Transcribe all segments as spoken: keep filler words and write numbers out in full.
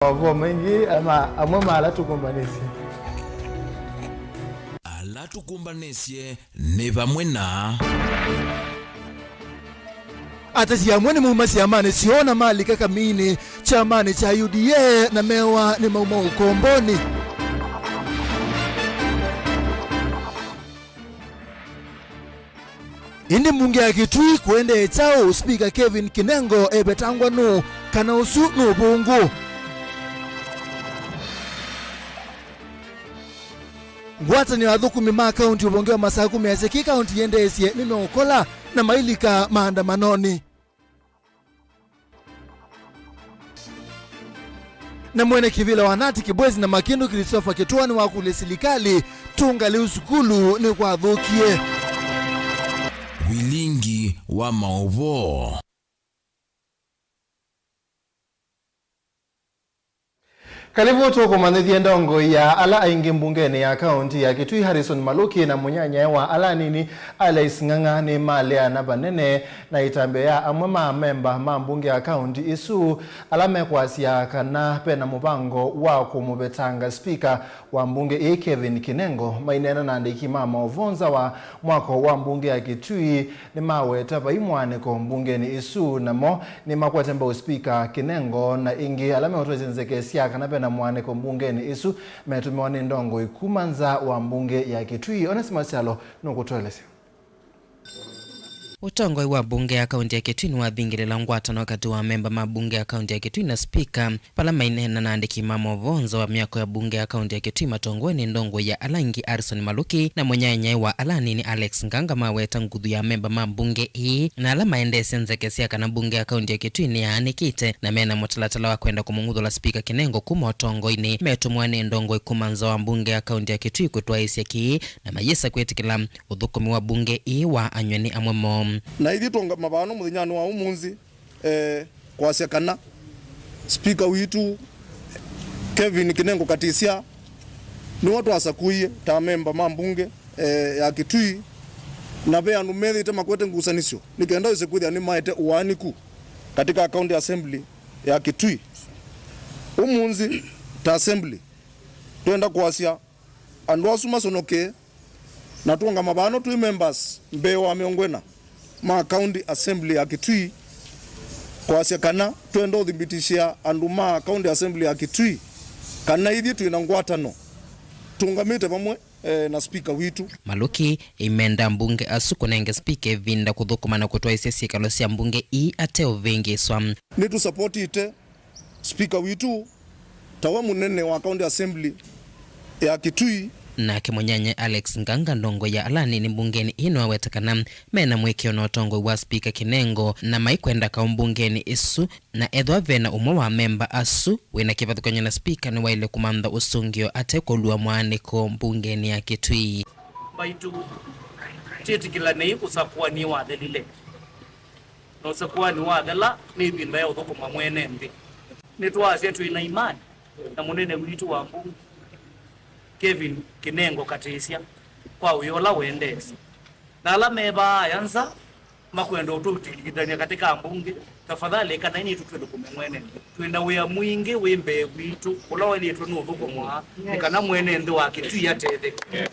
Maũvoo maingĩ ama amwe ma ala tũkũmbanĩsye. Ala tũkũmbanĩsye nĩ vamwe na. Ateti amwe nĩmauma syamanĩ syoo na malika kaminĩ kyamanĩ kya U D A na mewa nĩmauma ũkombonĩ. Ĩndĩ mbunge ya Kitui kũendee kyaũ, Spika Kevin Kinengo evetangwa nũũ, kana ũsu nĩ ũvũngũ? Ngwatanĩo ya athũkũmi ma kaunti ũvonge wa Masaku measya kĩ kaunti yendeesye nĩmeũkola na mailika maandamanonĩ. Na mwene kĩvĩla wa Nati Kĩbwezi na Makĩndũ Christopher Kĩtũa nĩwakũlya silikalĩ tũnga lĩu sukulu nĩkwathũkie. Vilingi wa maũvoo. Kalivu tũkũmanyĩthye ndongoi ya ala aingĩ mbungenĩ ya kaunti ya Kitui Harrison Maluki na mũnyanyae wa ala anini Alice Ng'ang'a nĩmaleana vanene na ĩtambya ya amwe ma amemba ma mbunge ya kaunti ĩsu ala mekwasya kana vena mũvango wa kũmũvetanga spika wa mbunge ĩĩ Kevin Kinengo. Maineena na andĩki ma maũvoo nza wa mwako wa mbunge ya Kitui, nĩmaweta vai mwanĩko mbungenĩ ĩsu, namo nĩmakwete mbau spika Kinengo na ĩngĩ ala meũtwaisye nzeke sya kana vena mwanĩko mbungenĩ ĩsu metũmĩwa nĩ ndongoi kuma nza wa mbunge ya Kitui. Onesimus Kyalo nũkũtũelesya. Ũtongoi wa mbunge ya kaunti ya Kitui nĩwathingĩlĩla ngwatano katĩ wa amemba ma mbunge ya kaunti ya Kitui na spika, vala maineena na andĩki ma maũvoo nza wa myako ya mbunge ya kaunti ya Kitui matongoe nĩ ndongoi ya ala aingĩ Harrison Maluki na mũnyanyae wa ala anini Alex Nganga maweta nguthu ya amemba ma mbunge ĩĩ na ala maendeesya nzeke sya kana mbunge ya kaunti ya Kitui nĩyaanĩkĩte na mena mũtalatala wa kwenda kũmũng'uthũla spika Kinengo kuma ũtongoinĩ metũmwa nĩ ndongoi kuma nza wa mbunge ya kaunti ya Kitui kũtwaĩĩsya kĩĩ na mayĩsa kwĩtĩkĩla ũthũkũmi wa mbunge ĩĩ waany'we nĩ amwe moo. Na ithyĩ tũũngama vano mũthenyanĩ wa ũmũnthĩ, eh, kwasya kana spika witũ Kevin Kinengo Katisya nĩwe twasakuie ta amemba ma mbunge, eh, ya Kitui, na ve andũ methĩĩte makwete ngusanĩsyo nĩ kenda wĩse kwĩthĩa nĩmaete ũaanĩku katika county assembly ya Kitui. Ũmũnthĩ ta assembly twenda kwasya andũ asu masonokee, na tũũngama vano twĩ members mbee wa mĩongo ĩna ma County Assembly ya Kitui, kwasya kana twenda ũthibitisya andũ ma County Assembly ya Kitui kana ithyĩ twĩ na ngwatano tũũngamĩte vamwe, eh, na spika witũ. Maluki ĩmenda mbunge asu kũnenge spika ĩvinda kũthũkũma na kũtwaĩsya syĩkalo sya mbunge ii ate ũvĩngĩĩswa. Nĩtũsapotĩte spika witũ tawe mũnene wa County Assembly ya Kitui. Nake mũnyanyae Alex Nganga, ndongoi ya ala anini mbungenĩ ĩĩ, nĩwaweta kana mena mũĩkĩĩo na ũtongoi wa spika Kinengo na maikwenda kaũ mbungenĩ ĩsu, na ethĩwa vena ũmwe wa amemba asu wĩna kĩvathũkany'o na spika, nĩwaĩle kũmantha ũsũngĩo ate kũlua mwaanĩko mbungenĩ ya Kitui. Mbaitũ, twĩtĩkĩlanei ũsakũani wathelile. Na ũsakũani wathela nĩ ĩvinda ya ũthũkũma mwene nthĩ. Nĩtwaasya twĩ na imani na mũnene witũ wa mbunge, Kevin Kinengo Katisya, kwa wĩa ũla wendeesye. Na ala me vaa aya nza makwenda ũtũtigithany'a katĩ ka mbunge, tafadhali ĩkanai nĩtũ twĩthũkũme mwene nthĩ. Twĩ na wĩa mwingĩ wĩ mbee witũ ũla waĩlĩtwe nĩ ũthũkũmwa nĩ kana mwene nthĩ wa Kitui atetheke.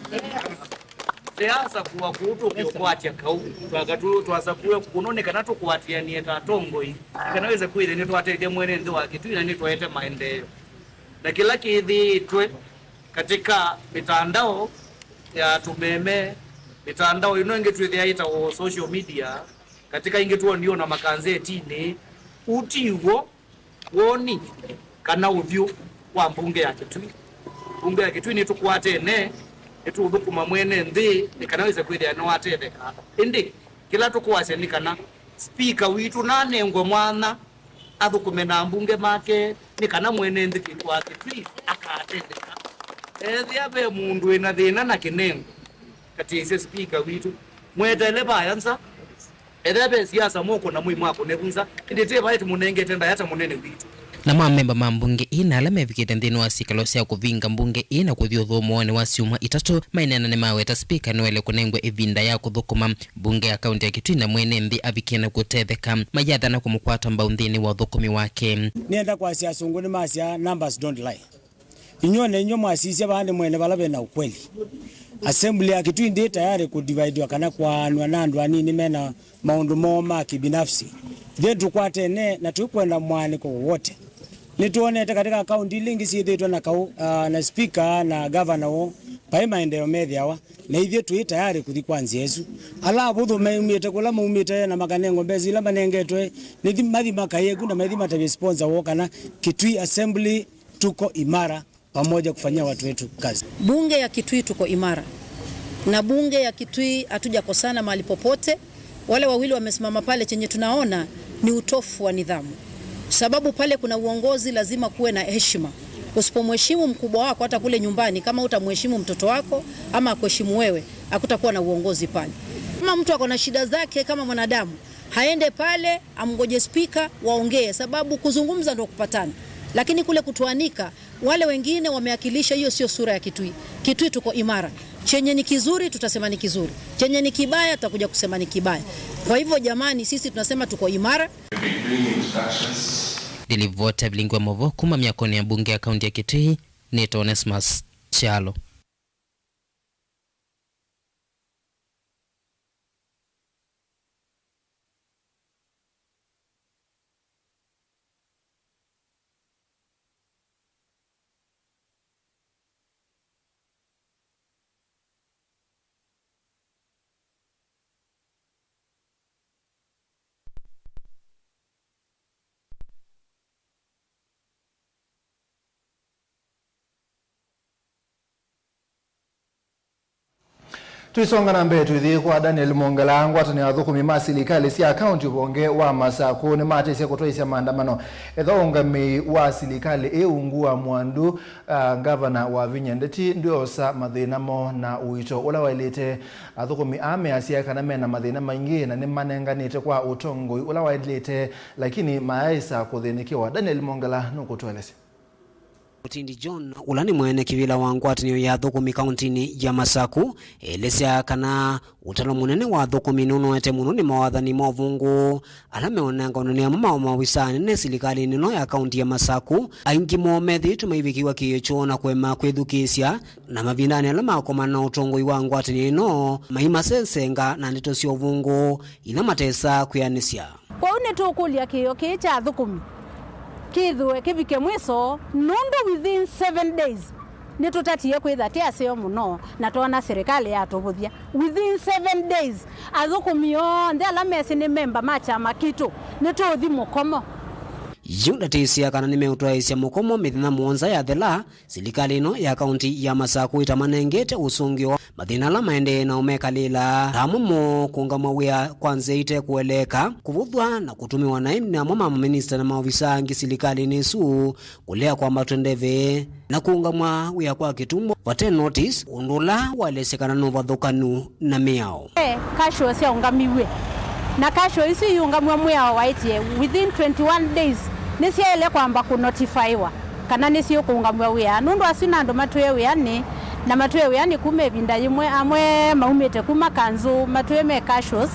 Tũyasakũa kũu tũkĩũkwatya kaũ, twaka tu-, twasakũe kũno nĩ kana tũkwatĩanĩe ta atongoi, nĩ kana wĩse kwĩthĩa nĩtwatethya mwene nthĩ wa Kitui na nĩtwaete maendeeo. Na kĩla kĩthĩĩtwe katika mitandao ya tũmeme, mitandao ĩno ĩngĩ twĩthĩa ĩtawa social media, katika ingĩ twonio na makanzetinĩ, ũtiw'o woni kana ũthyũ wa mbunge ya Kitui. Mbunge ya Kitui nĩtũkwatene, nĩtũũthũkũma mwene nthĩ nĩ kana wĩse kwĩthĩa nĩwatetheka. Ĩndĩ kĩla tũkwasya nĩ kana spika witũ nanengwe mwanya athũkũme na ambunge make nĩ kana mwene nthĩ wa Kitui akatetheka. Ethĩa ve mũndũ wĩna thĩna na Kinengo, Katisya spika witũ, mweteele vaya nza. Ethĩa ve siasa mũkũna mwĩ mwakũne vu nza, ĩndĩ twĩ vaya tũmũnengete ndaĩa ta mũnene witũ. Namo amemba ma mbunge ii na ala mevikĩte nthĩnĩ wa syĩkalo sya kũvinga mbunge ii na kũthi ũthũmũonĩ wa syumwa itatũ maineena nĩmaweta spika nĩwaĩle kũnengwa ĩvinda ya kũthũkũma mbunge ya kaunti ya Kitui na mwene nthĩ avikie na kũtetheka, mayathana kũmũkwata mbau nthĩnĩ wa ũthũkũmi wake. Nĩenda kwasya asũngũ nĩmasya, "Numbers don't lie." Inyw'ĩ na inyw'ĩ mwasisya vaa nĩ mwene vala ve na ukweli. Assembly ya Kitui ndĩ tayari kũdividiwa kana kwaanwa na andũ anini mena maũndũ moo ma kibinafsi. Ithyĩ tũkwatene na tũikwenda mwaanĩko wowote. Nĩtwonete katika kaunti ila ingĩ syĩthĩĩtwe na kau, ah, na speaker na governor woo, vai maendeeo methĩawa, na ithyĩ twĩ tayari kũthi kwa nzĩa ĩsu. Ala avũthũ maumĩte kũla maumĩte na makanengwa mbesa ila manengetwe, nĩthi mathi makaĩe ku na maithi matavye sponsor woo kana Kitui Assembly tuko imara pamoja kufanyia watu wetu kazi. Bunge ya Kitui tuko imara. Na bunge ya Kitui hatujakosana mahali popote. Wale wawili wamesimama pale, chenye tunaona ni utofu wa nidhamu. Sababu pale kuna uongozi, lazima kuwe na heshima. Usipomheshimu mkubwa wako, hata kule nyumbani, kama utamheshimu mtoto wako ama akuheshimu wewe, hakutakuwa na uongozi pale. Kama mtu ako na shida zake kama mwanadamu, haende pale, amngoje spika, waongee, sababu kuzungumza ndo kupatana. Lakini kule kutuanika, wale wengine wameakilisha, hiyo sio sura ya Kitui. Kitui tuko imara. Chenye ni kizuri, tutasema ni kizuri. Chenye ni kibaya, tutakuja kusema ni kibaya. Kwa hivyo jamani, sisi tunasema tuko imara. Ndilivota vilingwa movo kuma myakoni ya bunge ya kaunti ya Kitui, nĩtwa Onesmus Kyalo. Tũisonga na mbee, twĩthĩe kwa Daniel Mongela. Ngwatanĩo ya athũkũmi ma silikalĩ sya kaunti ũvonge wa Masakũ nĩmatĩsye kũtwaĩsya maandamano ethĩwa ũngamĩi wa silikalĩ ĩ ungu wa mwandu. Ah, ngavana Wavinya Ndeti ndwĩosa mathĩna moo na ũito ũla waĩlĩte. Athũkũmi aa measya kana mena mathĩna maingĩ na nĩmanenganĩte kwa ũtongoi ũla waĩlĩte, lakini mayaĩsa kũthĩnĩkĩwa. Daniel Mongela nũkũtũelesya. Mutindi John, ũla nĩ mwene kĩvĩla wa ngwatanĩo ya athũkũmi kauntinĩ ya Masakũ, elesya kana ũtalo mũnene wa athũkũmi nũnoete mũno nĩ mawathani ma ũvũngũ ala meũnenganwe nĩ amwe ma maovisaa anene silikalĩnĩ ĩno ya kaunti ya Masakũ. Aingĩ moo methĩĩtwe maivikĩwa kĩĩo kyoo na kũema kwĩthukĩĩsya, na mavindanĩ ala makomana na ũtongoi wa ngwatanĩo ĩno, maimasensenga na ndeto sya ũvũngũ ila matesa kwĩanĩsya. Kwoou nĩtũkũlya kĩĩo kĩĩ kya athũkũmi kĩthĩwe kĩvike mwĩso, nũndũ within seven days nĩtũtatie kwĩtha twĩ aseo mũno na twoona silikalĩ yatũvũthya. Within seven days, athũkũmi onthe ala mesĩ nĩ memba ma kyama kitũ nĩtũũthi mũkomo. Yu ndatĩsya kana nĩmeũtwaĩsya mũkomo mĩthenya mũonza yathela, silikalĩ ĩno ya kaunti ya Masakũ ĩtamanengete ũsũngĩo mathĩna ala maendee na ũmekalĩla, ta amwe moo kũũngamw'a wĩa kwa nzĩa ite kũeleeka, kũvũthw'a na kũtũmĩwa naĩ nĩ amwe ma maminista na maovisa angĩ silikalĩnĩ ĩsu, kũlea kwambatw'a ndeve, na kũũngamw'a wĩa kwa kĩtumbo vate notice, ũndũ ũla waelesya kana nĩ ũvathũkanu na mĩao. E, casual syaũngamiw'e. Na casual isu iũngamw'a mwĩao waĩtye within twenty-one days nĩsyaĩle kwamba kũnotifaiwa kana nĩsiũkũũngamw'a wĩa, nũndũ asu nĩ andũ matwĩe wĩanĩ, na matwĩe wĩanĩ kuma ĩvinda yĩmwe, amwe maumĩte kuma kanzũ, matwĩe me casuals,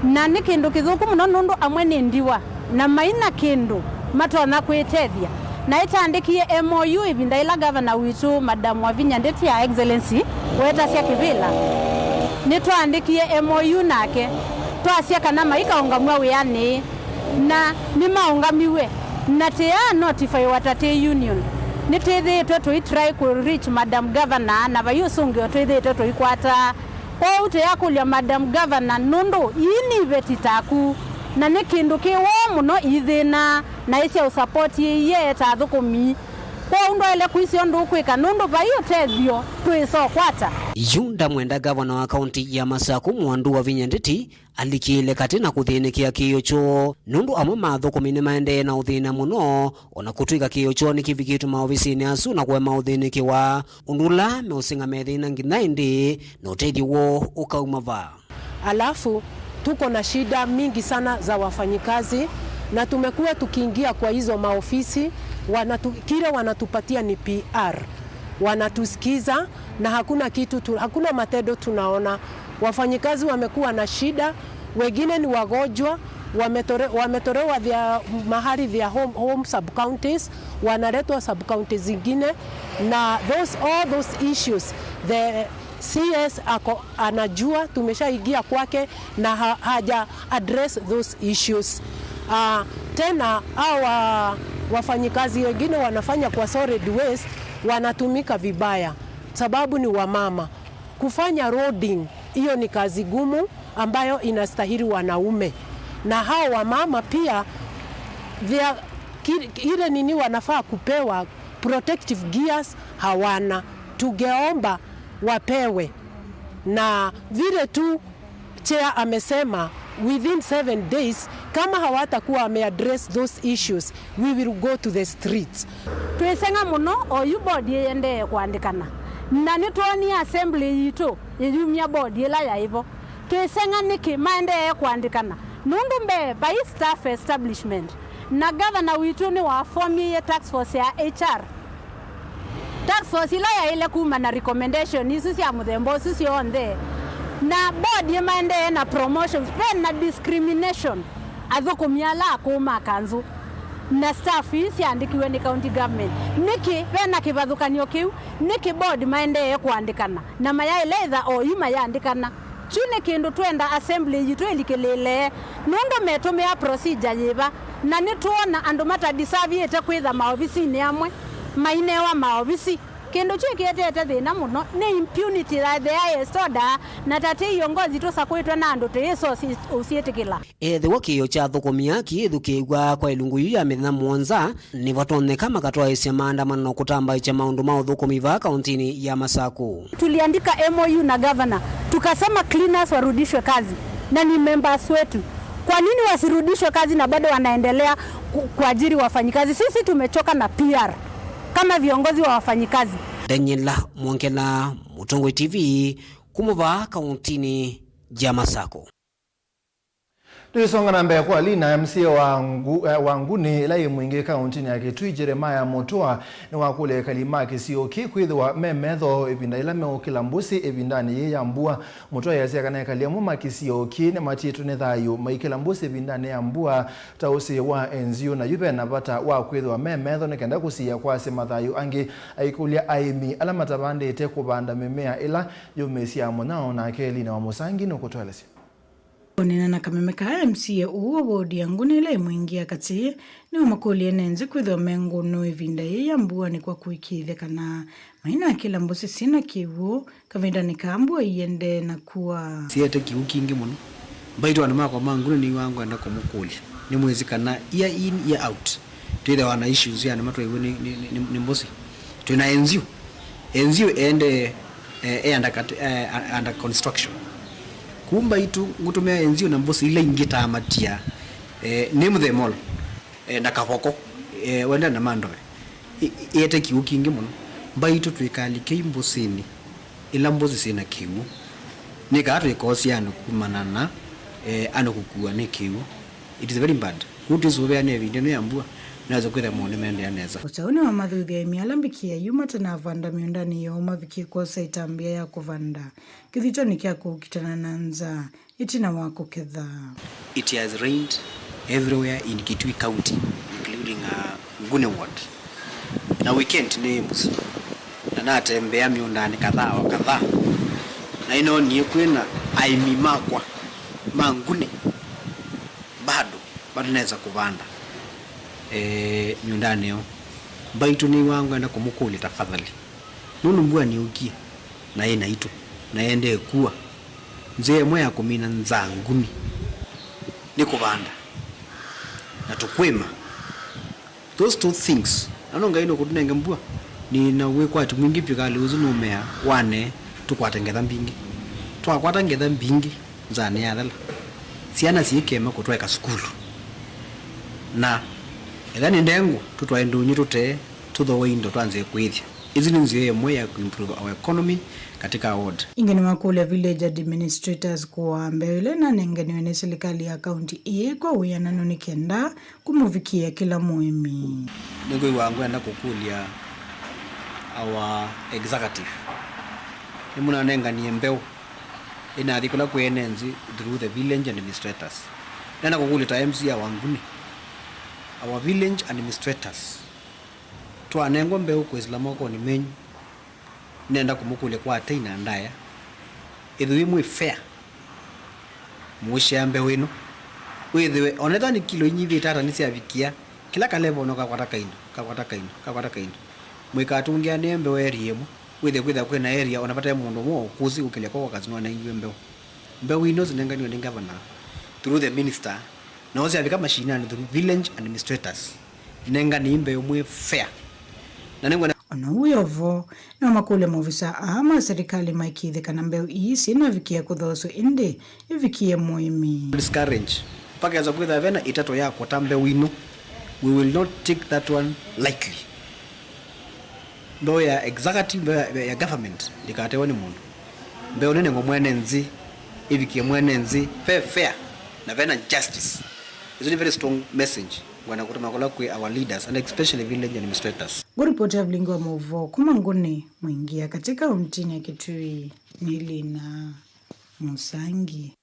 na nĩ kĩndũ kĩthũku mũno nũndũ amwe nĩ ndiwa na maina kĩndũ matonya kwĩtethya. Na ĩtaandĩkie M O U ĩvinda ĩla ngavana witũ, Madam Wavinya Ndeti, ya Excellency, wetasya kĩvĩla, nĩtwaandĩkie M O U nake, twasya kana maikaũngamw'a wĩanĩ, na nĩmaũngamiw'e, na tĩyaa notifaiwa ta twĩ union. Nĩtwĩthĩĩtwe tũitry kũ reach Madam Governor, na vai ũsũngĩo twĩthĩĩtwe tũikwata. Kwoou tũyakũlya Madam Governor, nũndũ ii nĩ iveti taku, na nĩ kĩndũ kĩ woo mũno iithĩna, na ĩsya ũsupport ĩie ta athũkũmi. Kwoou ndwaĩle kwĩsĩ ũndũ ũkwĩka, nũndũ vai ũtethyo twĩsa ũkwata. Yu ndamwenda ngavana wa kaunti ya Masakũ, Mwandu Wavinya Ndeti, alikĩĩle katĩ na kũthĩnĩkĩa kĩĩo kyoo, nũndũ amwe ma athũkũmi nĩmaendee na ũthĩna mũno, o na kũtw'ĩka kĩĩo kyoo nĩkĩvikĩtwe maovisinĩ asu na kũema ũthĩnĩkĩwa, ũndũ ũla meũseng'a methĩna nginya ĩndĩĩ, na ũtethyo woo ũkauma va. Alafu, tuko na shida mingi sana za wafanyikazi. Na tumekuwa tukiingia kwa hizo maofisi, wanatu-, kile wanatupatia ni P R. Wanatusikiza na hakuna kitu tu, hakuna matendo tunaona. Wafanyikazi wamekuwa na shida, wengine ni wagonjwa, wametore-, wametolewa their, mahali their home, home sub counties, wanaletwa sub counties zingine, na those, all those issues, the C S ako anajua, tumeshaingia kwake na ha-, haja address those issues. Ah, tena hawa wafanyikazi wengine wanafanya kwa solid waste, wanatumika vibaya sababu ni wamama. Kufanya roading, hiyo ni kazi gumu ambayo inastahili wanaume. Na hao wamama pia, they are, ki-, ile nini wanafaa kupewa, protective gears hawana. Tungeomba wapewe. Na vile tu chair amesema, within seven days, kama hawatakuwa wameaddress those issues, we will go to the streets. Twĩseng'a mũno oyu board ĩendee kũandĩkana, na nĩtwoonie assembly yitũ yĩyumya board ĩla yaĩ vo. Twĩseng'a nĩkĩ maendee kũandĩkana? Nũndũ mbee vai staff establishment, na governor witũ nĩwafomie task force ya H R. Task force ila yaĩle kuma na recommendation isu sya mũthemba ũsu syonthe, na board ĩmaendee na promotions, ve na discrimination. Athũkũmi ala akũũ ma kanzũ na staff ii syaandĩkiwe nĩ county government, nĩkĩ ve na kĩvathũkany'o kĩu? Nĩkĩ board maendee kũandĩkana na mayaĩle ĩtha oyu mayandĩkana? Kyu nĩ kĩndũ twenda assembly yitũ ĩlikĩlĩĩle, nũndũ metũmĩa procedure yĩva, na nĩtwoona andũ matadisavĩte kwĩtha maovisinĩ amwe mainewa maovisi. Kĩndũ kyu kĩetete thĩna mũno nĩ impunity ya the highest order, na ta twĩ iongozi tũsakũĩtwe na andũ tũyĩsa ũsyĩtĩkĩla. Ethĩwa kĩĩo kya athũkũmi aa kĩĩthukĩĩw'a kwa ĩlungu yu ya mĩthenya mũonza, nĩvatonyeka makatwaĩĩsya maandamano kũtambaĩkya maũndũ ma ũthũkũmi vaa kaũntĩnĩ ya Masakũ. Tuliandika M O U na governor, tukasema cleaners warudishwe kazi, na ni members wetu. Kwa nini wasirudishwe kazi na bado wanaendelea ku-, kuajiri wafanyikazi? Sisi tumechoka na P R kama viongozi wa wafanyikazi. Daniel Mwongela, Mũtongoi T V, kuma vaa kaũntĩnĩ ya Masakũ. Tũisonga na mbee, kwa Lina, M C A wa Ngu-, eh, wa Nguni, ĩla yĩ Mwingi kaũntĩnĩ ya Kitui, Jeremiah Mutua, nĩwakũlya ekali ma kĩsio kĩ kwĩthĩwa me metho ĩvinda yĩla meũkĩla mbũsĩ ĩvindanĩ yĩĩ ya mbua. Mutua easya kana ekali amwe ma kĩsio kĩ nĩmatiĩtwe nĩ thayũ maikĩla mbũsĩ ĩvindanĩ ya mbua ta ũsĩ wa enzio, na yu ve na vata wa kwĩthĩwa me metho nĩ kenda kũsiĩa kwasya mathayũ angĩ. Aikũlya aĩmi ala matavandĩte kũvanda mĩmea ĩla yũmĩĩsyaa mũnyao, nake Lina wa Mũsangi nũkũtũelesya. Kũneena na kameme kaa, M C A ũũ wa wodi ya Nguni ĩla ĩ Mwingi ya katĩ nĩwamakũlya ene nzĩ kwĩthĩwa me ngũnũ ĩvinda yĩĩ ya mbua nĩ kwa kũĩkĩĩthya kana mainakĩla mbũsĩ syĩ na kĩw'ũ kavindanĩ kaa mbua iendee na kua. Siete kĩw'ũ kingĩ mũno. Mbaitũ andũ makwa ma Nguni nĩwaa ngwenda kũmũkũlya. Nĩmwĩsĩ kana year in, year out, twĩthĩawa na issues ya nĩma twaĩw'e nĩ, nĩ, nĩ, nĩ mbũsĩ. Twĩ na enzio. Enzio ende, eh, eh, under cut-, eh, under construction. Kuu mbaitũ ngũtũmĩa enzio na mbũsĩ ila ingĩ ta matia, eh, name them all, eh, na kavoko, eh, wenda na mandove. I-, i-, ĩete kĩw'ũ kingĩ mũno. Mbaitũ twĩkalikei mbũsĩnĩ, ila mbũsĩ syĩ na kĩw'ũ. Nĩkaa twĩkosya andũ kumana na, eh, andũ kũkuwa nĩ kĩw'ũ. It is very bad. Kũu twĩsũvĩanĩa ĩvinda ĩno ya mbua, naweza kwĩthĩa maũndũ nĩmaendeea nesa. O ta ũu nĩwamathuthya aĩmi ala mbikĩa yu matanavanda mĩũndanĩ yoo mavikie kwosa ĩtambya ya kũvanda kĩthitonĩ kya kũkitana na nzaa ĩtina wa kũketha. It has rained everywhere in Kitui County, including, uh, Nguni Ward. Na weekend nĩ mũsu, na natembea mĩũndanĩ kadhaa wa kadhaa, na nĩnoonie kwĩna aĩmi makwa ma Nguni bado matanesa kũvanda, eh, mĩũndanĩ yoo. Mbaitũ nĩwaa ngwenda kũmũkũlya tafadhali, nũndũ mbua nĩyũkie na yĩ naitũ na yendee kua. Nzĩa ĩmwe ya kũmina nzaa Nguni nĩ kũvanda na tũkũĩma. Those two things. Nano Ngai nũkũtũnenge mbua, nĩ na wĩkwati mwingĩ vyũ kalĩ ũsu nũmea wane tũkwate ngetha mbingĩ. Twakwata ngetha mbingĩ, nzaa nĩyathela. Syana syĩkema kũtwaĩka sukulu. Na ethĩwa nĩ ndengũ, tũtwae ndũnyũ tũtee, tũthooe indo twanzĩe kũĩthya. Ĩsu nĩ nzĩa ĩmwe ya kũimprove our economy katika ward. Ĩngĩ nĩmakũlya village administrators kũaa mbeũ ĩla ĩnanenganiwe nĩ silikalĩ ya kaunti ĩĩ kwa wĩananu nĩ kenda kũmũvikĩa kĩla mũĩmi. Nĩngwĩw'a ngwenda kũkũlya our executive, nĩmũnanenganie mbeũ ĩnathi kũla kwĩ ene nthĩ through the village administrators. Nenda kũkũlya ta M C A wa Nguni, our village administrators, twanengwa mbeũ kwĩsĩla mokonĩ menyu, nenda kũmũkũlya kwa tei na ndaĩa, ĩthĩwa mwĩ fair, mũũshea mbeũ ĩno, wĩthĩwe onethwa nĩ kilo inyivĩte ata nĩsyavikĩa kĩla kalevo no kakwata kaindo, kakwata kaindo, kakwata kaindo. Mũikatũngĩanĩe mbeũ area ĩmwe, wĩthĩe kwĩthĩwa kwĩna area ona vate mũndũ ũmwe wa ũkũsĩ ũkĩlya kwa kwa kasi nwanengiwe mbeũ. Mbeũ ino sinenganiwe nĩ ngavana through the minister, nao syavika mashinani through village administrators. Nenganei mbeũ mwĩ fair. Na nĩngwenda. O na ũu wĩ o vo, no makũlye maovisa aa ma silikalĩ maĩkĩĩthye kana mbeũ ii syĩnavikĩa kũthoosw'a ĩndĩ ivikĩe mũĩmi. Discourage. Pakesa kwĩthĩwa vena ĩtato ya kũta mbeũ ino, we will not take that one lightly. Mbeũ ya executive, mbeũ ya, ya government ndĩkatewe nĩ mũndũ. Mbeũ nĩnengwe mwene nthĩ, ĩvikĩe mwene nthĩ ve fair na vena justice. Ĩsu nĩ very strong message ngwenda kũtũma kũla kwĩ our leaders and especially village administrators. Ngũripoti ya vilingi wa maũvoo kuma Nguni, Mwingia, katika kaunti ya Kitui, nĩ Lina Musangi.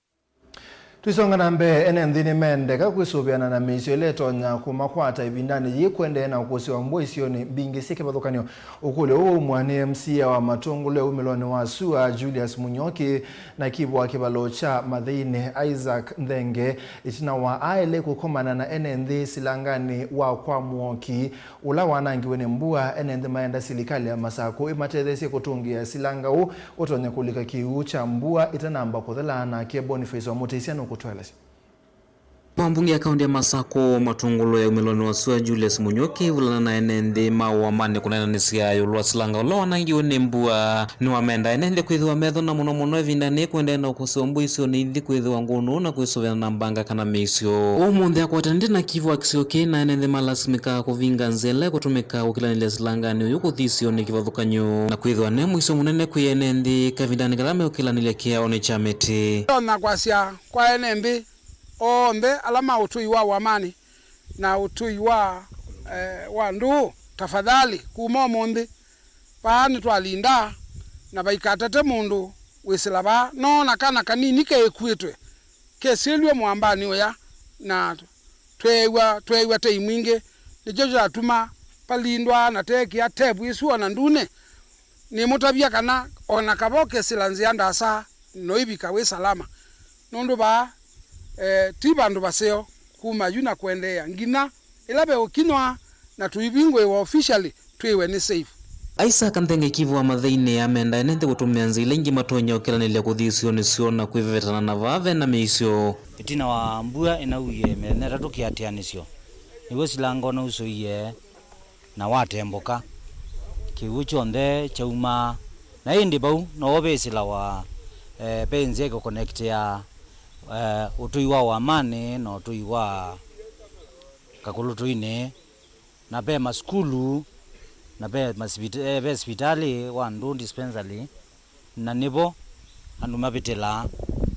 Tũisonga na mbee, ene nthĩ nĩmendeka kwĩsũvĩana na mĩisyo ĩla ĩtonya kũmakwata ĩvindanĩ yĩĩ kũendee na ũkũsĩ wa mbua isionĩ mbingĩ syĩ kĩvathũkany'o. Ũkũlyo ũũ waumw'a nĩ M C A wa Matũngũlũ ya Wumĩlonĩ wa Sua, Julius Mũnyoki, na kivu wa kĩvalo kya Mathĩinĩ, Isaac Nthenge, ĩtina wa aĩle kũkomana na ene nthĩ silanganĩ wa kwa Mũoki, ũla wanangiwe nĩ mbua. Ene nthĩ maenda silikalĩ ya Masakũ ĩmatetheesye kũtũngĩĩa silanga ũũ ũtonya kũlika kĩw'ũ kya mbua ĩtanamba kũthela. Nake Boniface wa Mũtĩsya nũkũtũelesya. Wa mbunge ya kaunti ya Masakũ, Matũngũlũ ya Wumĩlonĩ wa Sua, Julius Mũnyoki, ĩvulana na ene nthĩ ma Ũamanĩ kũneenanĩsya ĩũlũ wa silanga ũla wanangiwe nĩ mbua. Nĩwamenda ene nthĩ kwĩthĩwa methona mũno mũno ĩvindanĩ kũendee na ũkũsĩ wa mbua isionĩ ithi kwĩthĩwa ngũnũ na kwĩsũvĩana na mbanga kana mĩisyo. Ũmũnthĩ akwatanĩte na kivu wa kĩsio kĩĩ na ene nthĩ malasimĩkaa kũvinga nzĩa ĩla ĩkũtũmĩka kũkĩlanĩlya silanganĩ ũyũ kũthi isionĩ kĩvathũkany'o, na kwĩthĩwa ne mũisyo mũnene kwĩ ene nthĩ kavindanĩ kala meũkĩlanĩlya kĩaonĩ kya mĩtĩ. Ndonya kwasya kwa ene nthĩ onthe ala ma ũtũi wa Ũamanĩ na ũtũi wa, eh, wa ndũũ, tafadhali, kuma ũmũnthĩ, vaa nĩtwalinda, na vaikatate mũndũ wĩsĩla vaa. Noona kana kanini keĩkuĩtwe, kesĩlw'e mũambanĩ ũya, na tweew'a, tweew'a tei mwingĩ, nĩkyo kyatuma valindwa na teekĩa tevu ĩsu o na ndunĩ. Nĩmũtavya kana o na kava ũkesĩla nzĩa ndaasa, noĩvika wĩ salama, nũndũ vaa, eh, ti vandũ vaseo kuma yu na kũendeea nginya ĩla veũkinywa na tũivingũĩwa officially twĩwe nĩ safe. Isaac Nthenge, kivu wa Mathĩinĩ, amenda ene nthĩ kũtũmĩa nzĩa ila ingĩ matonya ũkĩlanĩlya kũthi isionĩ syoo na kwĩvevetana na vaa ve na mĩisyo. Ĩtina wa mbua ĩnauie mĩthenya ĩtatũ kĩatĩanĩsyo, nĩw'o silanga ũnausũie na watembũka. Kĩw'ũ kyonthe kyaumaa, na ĩndĩ vau novo vesĩlawa, eh, ve nzĩa ĩkũkonektea, eh, ũtũi wa Ũamanĩ na ũtũi wa Kakũlũtũinĩ, na ve masukulu, na ve masivita-, eh, ve sivitalĩ wa andũ, dispensary, na nĩvo andũ mavĩtĩlaa.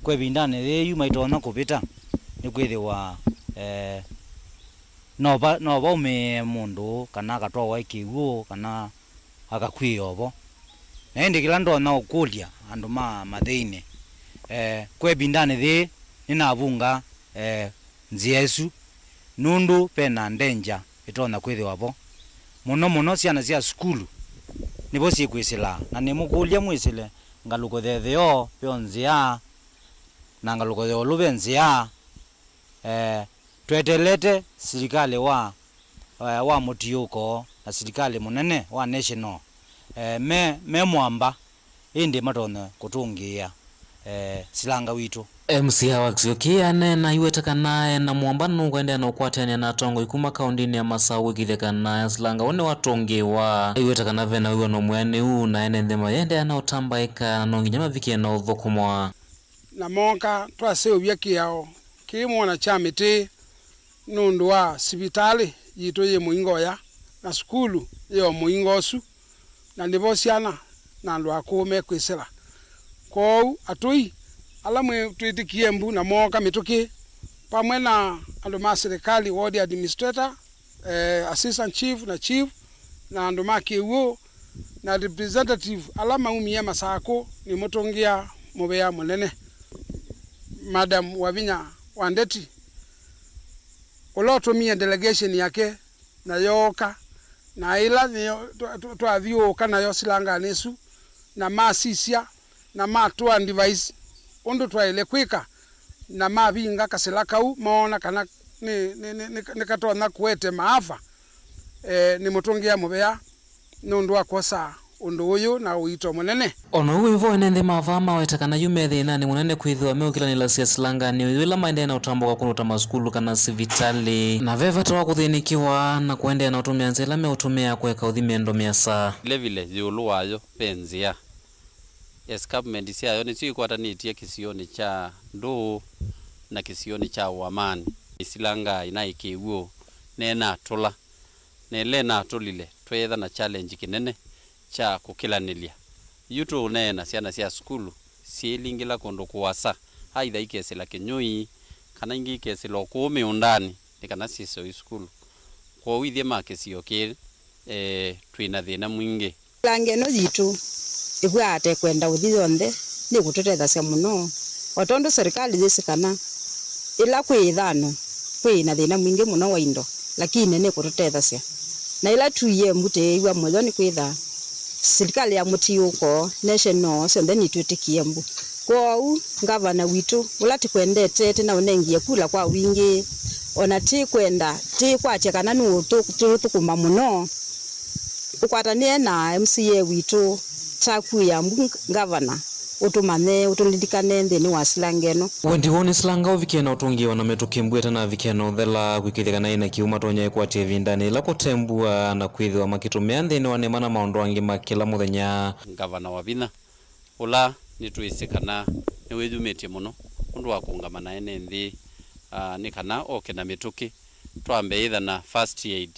Kwa ĩvindanĩ yĩĩ yu maitonya kũvĩta, nĩkwĩthĩwa, eh, no va-, no vaumĩe mũndũ, kana akatwawa nĩ kĩw'ũ, kana akakw'ĩĩa o vo. Na ĩndĩ kĩla ndonya ũkũlya andũ ma Mathĩinĩ, eh, kwa ĩvindanĩ yĩĩ nĩnavunga, eh, nzĩa ĩsu, nũndũ ve na danger ĩtonya kwĩthĩwa vo. Mũno mũno syana sya sukulu nĩvo syĩkwĩsĩlaa, na nĩmũkũlya mwĩsĩle ngalũko ya ĩtheo yo nzĩa, na ngalũko ya ĩũlũ ve nzĩa. Eh, twetelete silikalĩ wa, eh, wa mũtiũko na silikalĩ mũnene wa national, eh, me, me mwamba, ĩndĩ matonye kũtũngĩĩa, eh, silanga witũ. M C A wa kĩsio kĩĩ aneena aiweta kana e na mwamba nũkũendeea na ũkwatĩanĩa na atongoi kuma kaũndĩnĩ ya Masaũ kwĩkĩĩthya kana silanga ũũ nĩwatũngĩĩwa. Aiweta kana ve na wĩw'ano mwĩanĩu na ene nthĩ mayĩendeea na ũtambaĩka na no nginya mavikĩe na ũthũkũmwa. Na mooka twaseũvya kĩao kĩĩ mwona kya mĩtĩ nũndũ wa sivitalĩ yitũ yĩ mũingo ũya na sukulu yĩ o mũingo ũsu. na nĩvo syana na andũ akũũ mekwĩsĩla. Kwoou atũi ala mwĩ twĩtĩkie mbu na mooka mĩtũkĩ, vamwe na andũ ma silikalĩ, ward administrator, eh, assistant chief na chief, na andũ ma kĩw'ũ, na representative ala maumie Masakũ, nĩmũtũngĩa mũvea mũnene. Madam Wavinya Wandeti, ũla ũtũmie delegation yake na yooka, na ĩla nĩyo twa- twa- twathyũũka nayo silanganĩ ĩsu, na masisya, na matũa advice ũndũ twaĩle kwĩka, na mavinga kasĩla kau, moona kana nĩ- nĩ- nĩ- nĩ- nĩkatonya kũete maafa, eh, nĩmũtũngĩa mũvea nũndũ wa kwosa ũndũ ũyũ na ũito mũnene. O na ũu wĩ vo, ene nthĩ ma vaa maweta kana yu me thĩnanĩ mũnene kwĩthĩwa meũkĩlanĩlasya silanganĩ ũyũ ĩla maendee na ũtambũka kũndũ ta masukulu kana sivitalĩ, na ve vata wa kũthĩnĩkĩwa na kũendeea na ũtũmĩa nzĩa ĩla meũtũmĩa kũeka ũthi mĩendo mĩasa. Vilevile, ĩũlũ wayo ve nzĩa escarpment syayo nĩsyo ikwatanĩtye kĩsionĩ kya Ndũũ na kĩsionĩ kya Ũamanĩ. Ĩsilanga ĩnaĩ kĩw'ũ nenatũla. Na ĩla ĩnatũlile, tweetha na challenge kĩnene kya kũkĩlanĩlya. Yu tũũneena syana sya sukulu syĩlingĩla kũndũ kũasa, aitha ikesĩla kĩnyũi, kana ingĩ ikesĩla o kũũ mĩũndanĩ, nĩ kana syĩse o ĩ sukulu. Kwoou ithyĩ ma kĩsio kĩĩ, e, twĩ na thĩna mwingĩ. Ĩsilanga ĩno yitũ ĩvw'aa ta ĩkwenda ũthi yonthe, nĩkũtũtethasya mũno, o tondũ serikali yĩsĩ kana ĩla kwĩ ĩthano, kwĩ na thĩna mwingĩ mũno wa indo, lakini nĩkũtũtethasya. Na ĩla tuie mbu tĩĩw'a mũyo nĩkwĩtha silikalĩ ya mũtiũko, national, syonthe nitwĩtĩkie mbu. Kwoou ngavana witũ, ũla tĩkwendete, tĩnaũnengie kula kwa wingĩ, o na tĩkwenda, tĩkwatya kana nũũtũthũkũma mũno, ũkwatanĩe na M C A witũ, takuĩa mbu ngavana, ũtũmanye, ũtũlilikane nthĩnĩ wa silanga ĩno. Wendi woo nĩ silanga ũvikĩe na ũtũngĩĩwa na mĩtũkĩ mbu ĩtanavikĩa na ũthela, kwĩkĩĩthya kana ĩna kĩw'ũ matonya ĩkwatya ĩvindanĩ yĩla kũte mbua, na kwĩthĩwa makĩtũmĩa nthĩnĩ wa nĩma na maũndũ angĩ ma kĩla mũthenya. Ngavana Wavinya, ũla nĩtwĩsĩ kana nĩwĩyumĩtye mũno ũndũ wa kũũngama na ene nthĩ, ah, nĩ kana oke na mĩtũkĩ, twambe ĩtha na first aid,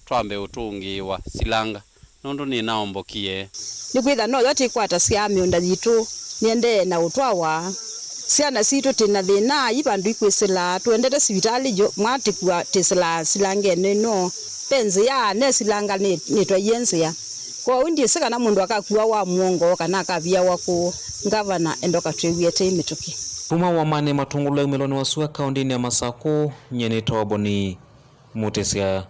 twambe ũtũngĩĩwa silanga, nũndũ nĩnaombokie. Nĩkwĩtha noyo tĩkwatasya mĩũnda yitũ nĩendee na ũtwawa. Syana sitũ tĩ na thĩna, i vandũ ikwĩsĩla, tũendete sivitalĩ yo, mwa tĩkua tĩsĩla silangenĩ ĩno. Ve nzĩa, ne silanga nĩ- nĩtwaie nzĩa. Kwoou ndyĩsĩ kana mũndũ akakua wa mũongo kana akaviawa kũũ. Ngavana, enda ũkatwĩw'ĩe tei mĩtũkĩ. Kuma Ũamanĩ, Matũngũlũ aumĩlonĩ wa sua kaũndĩnĩ ya Masakũ, nyie nĩtawa Boni Mũtĩsya.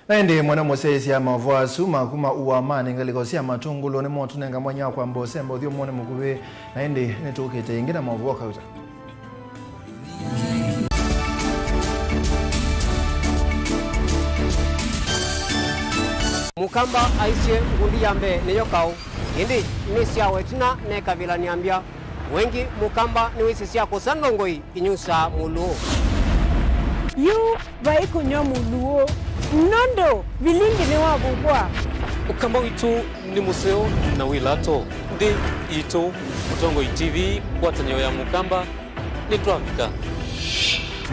Na ĩndĩ mwene mũsyaĩĩsya maũvoo asu ma kuma Ũamanĩ, ngalĩko sya Matũngũlũ nĩmotũnenga mwanya wa kwamba ũsemba ũthyũmũnĩ mũkuvĩ, na ĩndĩ nĩtũkĩte ĩngĩ na maũvoo kauta. Mũkamba aisye ngundi ya mbee nĩyo kaũ, ĩndĩ nĩ syawa ĩtina nekavĩla nĩambya. Wengĩ Mũkamba nĩwĩsĩ sya kũsa ndongoi inyusaa mũlũũ. Yu vai kũnyw'a mũlũũ, nũndũ vilingi nĩwavuvwa. Ũkamba witũ nĩ mũseo na wĩ lato. Nthĩ yitũ, Mũtongoi T V, ngwatanĩo ya Mũkamba, nĩtwavika.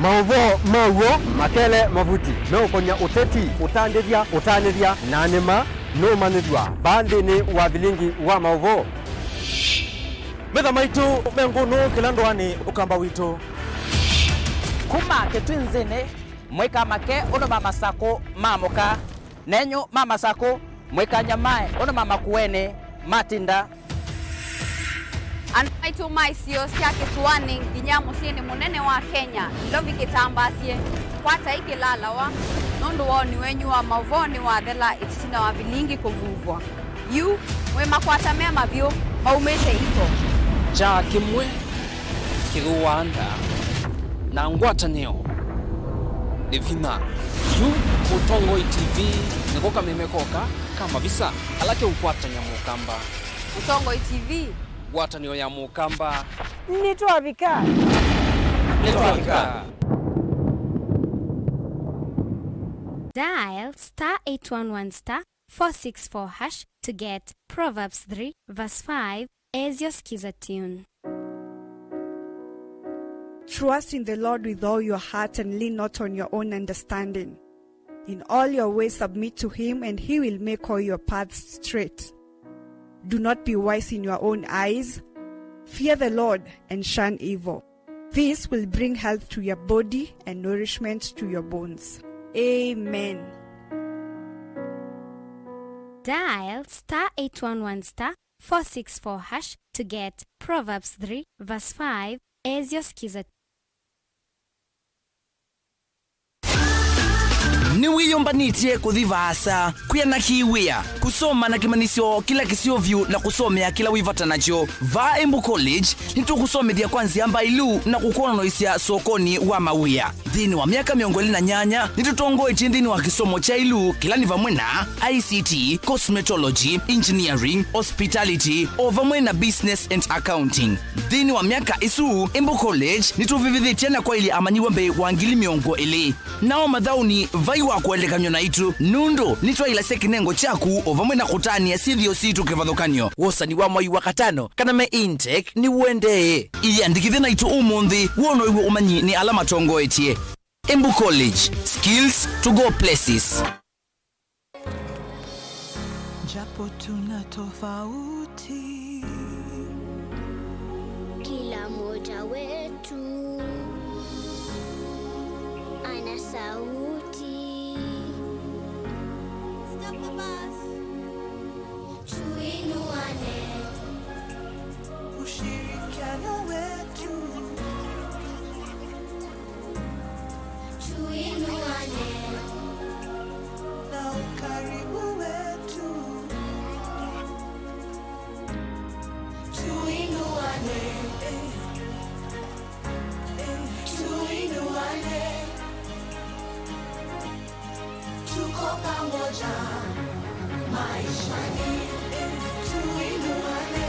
Maũvoo ma w'o makele mavuti meũkony'a ũteti, ũtandĩthya, ũtanĩthya, na nĩma nũũmanyĩthw'a vaa nthĩnĩ wa vilingi wa maũvoo. Metha maitũ me ngũnũ kĩla ndũanĩ Ũkamba witũ. Kuma Kĩtwinzĩnĩ, mwĩka make ũndũ ma Masakũ maamũka, nenyu ma Masakũ, mwĩka nyamae ũndũ ma Makueni matinda. Andũ maitũ ma isio sya kĩsũanĩ nginya mũsyĩnĩ mũnene wa Kenya, Nairobi kĩtambasye, kwatai kĩlalawa, nũndũ woni wenyu wa maũvoo nĩwathela ĩtina wa vilingi kũvuvwa. Yu, mwĩ makwata me mavyũ, maumĩte iko. Kyaa kĩmwe kĩthũaa nda, na ngwatanĩo nĩ vinya. Yu Mũtongoi T V nĩko kameme koka ka mavisa ala keũkwatany'a Mũkamba. Mũtongoi T V. Ngwatanĩo ya Mũkamba. Nĩtwavika. Nĩtwavika. Dial star eight one one star four six four hash to get Proverbs three verse five as your Skiza tune. Trust in the Lord with all your heart and lean not on your own understanding. In all your ways submit to him, and he will make all your paths straight. Do not be wise in your own eyes. Fear the Lord and shun evil. This will bring health to your body and nourishment to your bones. Amen. Dial star eight one one star four six four hash to get Proverbs three verse five as your Skiza. Nĩwĩyũmbanĩtye kũthi vaasa, kwĩa na kĩwĩa, kũsoma na kĩmanyĩsyo kĩla kĩseo vyũ na kũsomea kĩla wĩ vata nakyo? Vaa Embu College, nĩtũkũsomethya kwa nzĩa mbailu na kũkwonanĩsya sokonĩ wa mawĩa. Nthĩnĩ wa myaka mĩongo ĩlĩ na nyanya, nĩtũtongoetye nthĩnĩ wa kĩsomo kya ĩlu, kĩla nĩ vamwe na I C T, cosmetology, engineering, hospitality, o vamwe na business and accounting. Nthĩnĩ wa myaka ĩsu, Embu College nĩtũvĩvĩthĩtye na kwaĩlya amanyĩw'a mbee wa ngili mĩongo ĩlĩ. Nao mathaũni vai wa kũelekanw'a naitũ, nũndũ nĩtwaĩlasya kĩnengo kyaku o vamwe na kũtanĩa syĩthĩo sitũ kĩvathũkany'o. Wosani wa mwai wa katano kana me intake nĩũendee. Ĩyĩandĩkĩthye naitũ ũmũnthĩ, wonow'e ũmanyi nĩ ala matongoetye. Embu College, skills to go places. Japo tuna tofauti, kila moja wetu ana sauti. Stop the bus. Tuinuane. Ushirikiano wetu. Tuinuane. Na ukaribu wetu. Tuinuane. Tuinuane. Tuko pamoja maishani. Tuinuane.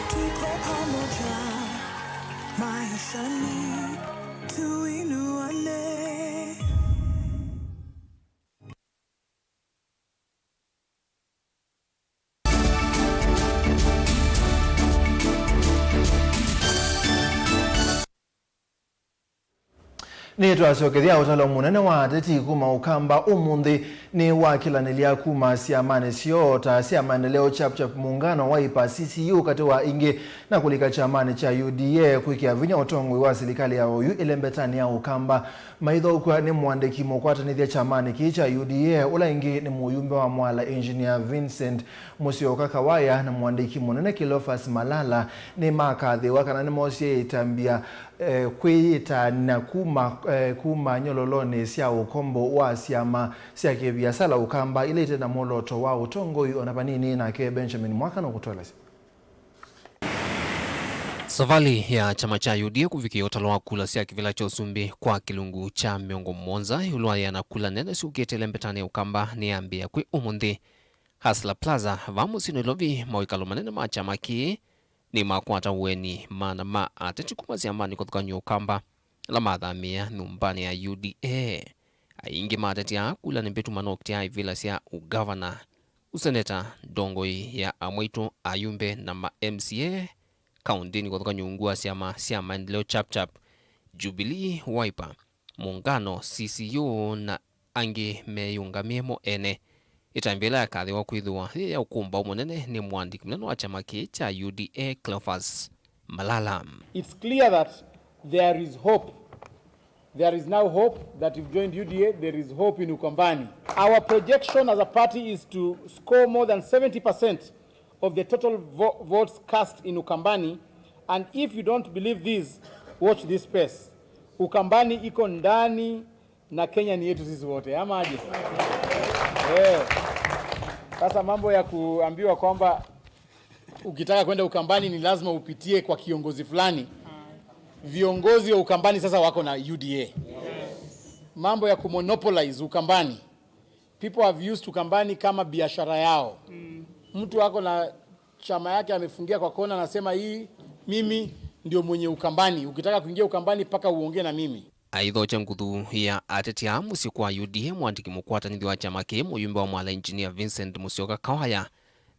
Tuko pamoja maishani. Tuinuane. Nĩtwasyokethya ũtalo mũnene wa ateti kuma Ũkamba ũmũnthĩ nĩwakĩlanĩlya kuma syamanĩ syoo ta sya Maendeleo Chap Chap, Muungano, Wiper, C C U katĩ wa ingĩ, na kũlika kyamanĩ kya U D A kwĩkĩa vinya ũtongoi wa silikalĩ ya oyu ĩlembetanĩ ya Ũkamba. Maithaũkw'a nĩ mũandĩki mũkwatanĩthya kyamanĩ kĩĩ kya U D A, ũla ĩngĩ nĩ mũyumbe wa Mwala Engineer Vincent Musyoka Kawaya na mũandĩki mũnene Cleophas Malala nĩmakathĩĩwa kana nĩmoosie ĩtambya, eh, kwĩyĩtanĩa kuma, eh, kuma nyololonĩ sya ũkombo wa syama sya kĩviasala Ũkamba ila ite na mwolooto wa ũtongoi ona vanini. Nake Benjamin Mwaka nũkũtũelesya. Savalĩ ya kyama kya U D A kũvikĩa ũtalo wa kula sya kĩvĩla kya ũsumbĩ kwa kĩlungu kya mĩongo mũonza ĩũlũ wa ĩana kula nene syũkĩte ĩlembetanĩ ya Ũkamba nĩyambĩĩa kwĩ ũmũnthĩ. Hustler Plaza, vaa mũsyĩ Nairobi, mawĩkalo manene ma kyama kĩĩ nĩmakwata ũeni maana ma ateti kuma syamanĩ kũthũkany'a Ũkamba ala mathamĩĩa nyũmbanĩ ya U D A. Aingĩ ma ateti aa kula nĩ mbĩtu manokĩtya ivĩla sya ũgavana, ũseneta, ndongoi ya amwaitũ, ayumbe na ma M C A kaũntĩnĩ kũthũkany'a ungu wa syama sya Maendeleo Chap Chap, Jubilee, Wiper, Muungano, C C U na angĩ meyĩũngamĩe mo ene. Ĩtambya ĩla yakathĩwa kwĩthĩwa yĩ ya ũkũmbaũ mũnene nĩ mũandĩki mũnene wa kyama kĩĩ kya U D A, Cleophas Malala. It's clear that there is hope. There is now hope that you've joined U D A. There is hope in Ukambani. Our projection as a party is to score more than seventy percent of the total vo-, votes cast in Ukambani. And if you don't believe this, watch this space. Ukambani iko ndani na Kenya ni yetu sisi wote, ama aje? Eh. Sasa mambo ya kuambiwa kwamba ukitaka kwenda Ukambani ni lazima upitie kwa kiongozi fulani. Viongozi wa Ukambani sasa wako na U D A. Mambo ya kumonopolize Ukambani. People have used Ukambani kama biashara yao. Mtu ako na chama yake amefungia kwa kona, anasema, "Hii, mimi ndio mwenye Ukambani. Ukitaka kuingia Ukambani, mpaka uongee na mimi." Aithokya nguthu ya ateti aa mũsyĩ kwa U D A, mũandĩki mũkwatanĩthya wa kyama kĩĩ, mũyumbe wa Mwala Engineer Vincent Musyoka Kawaya,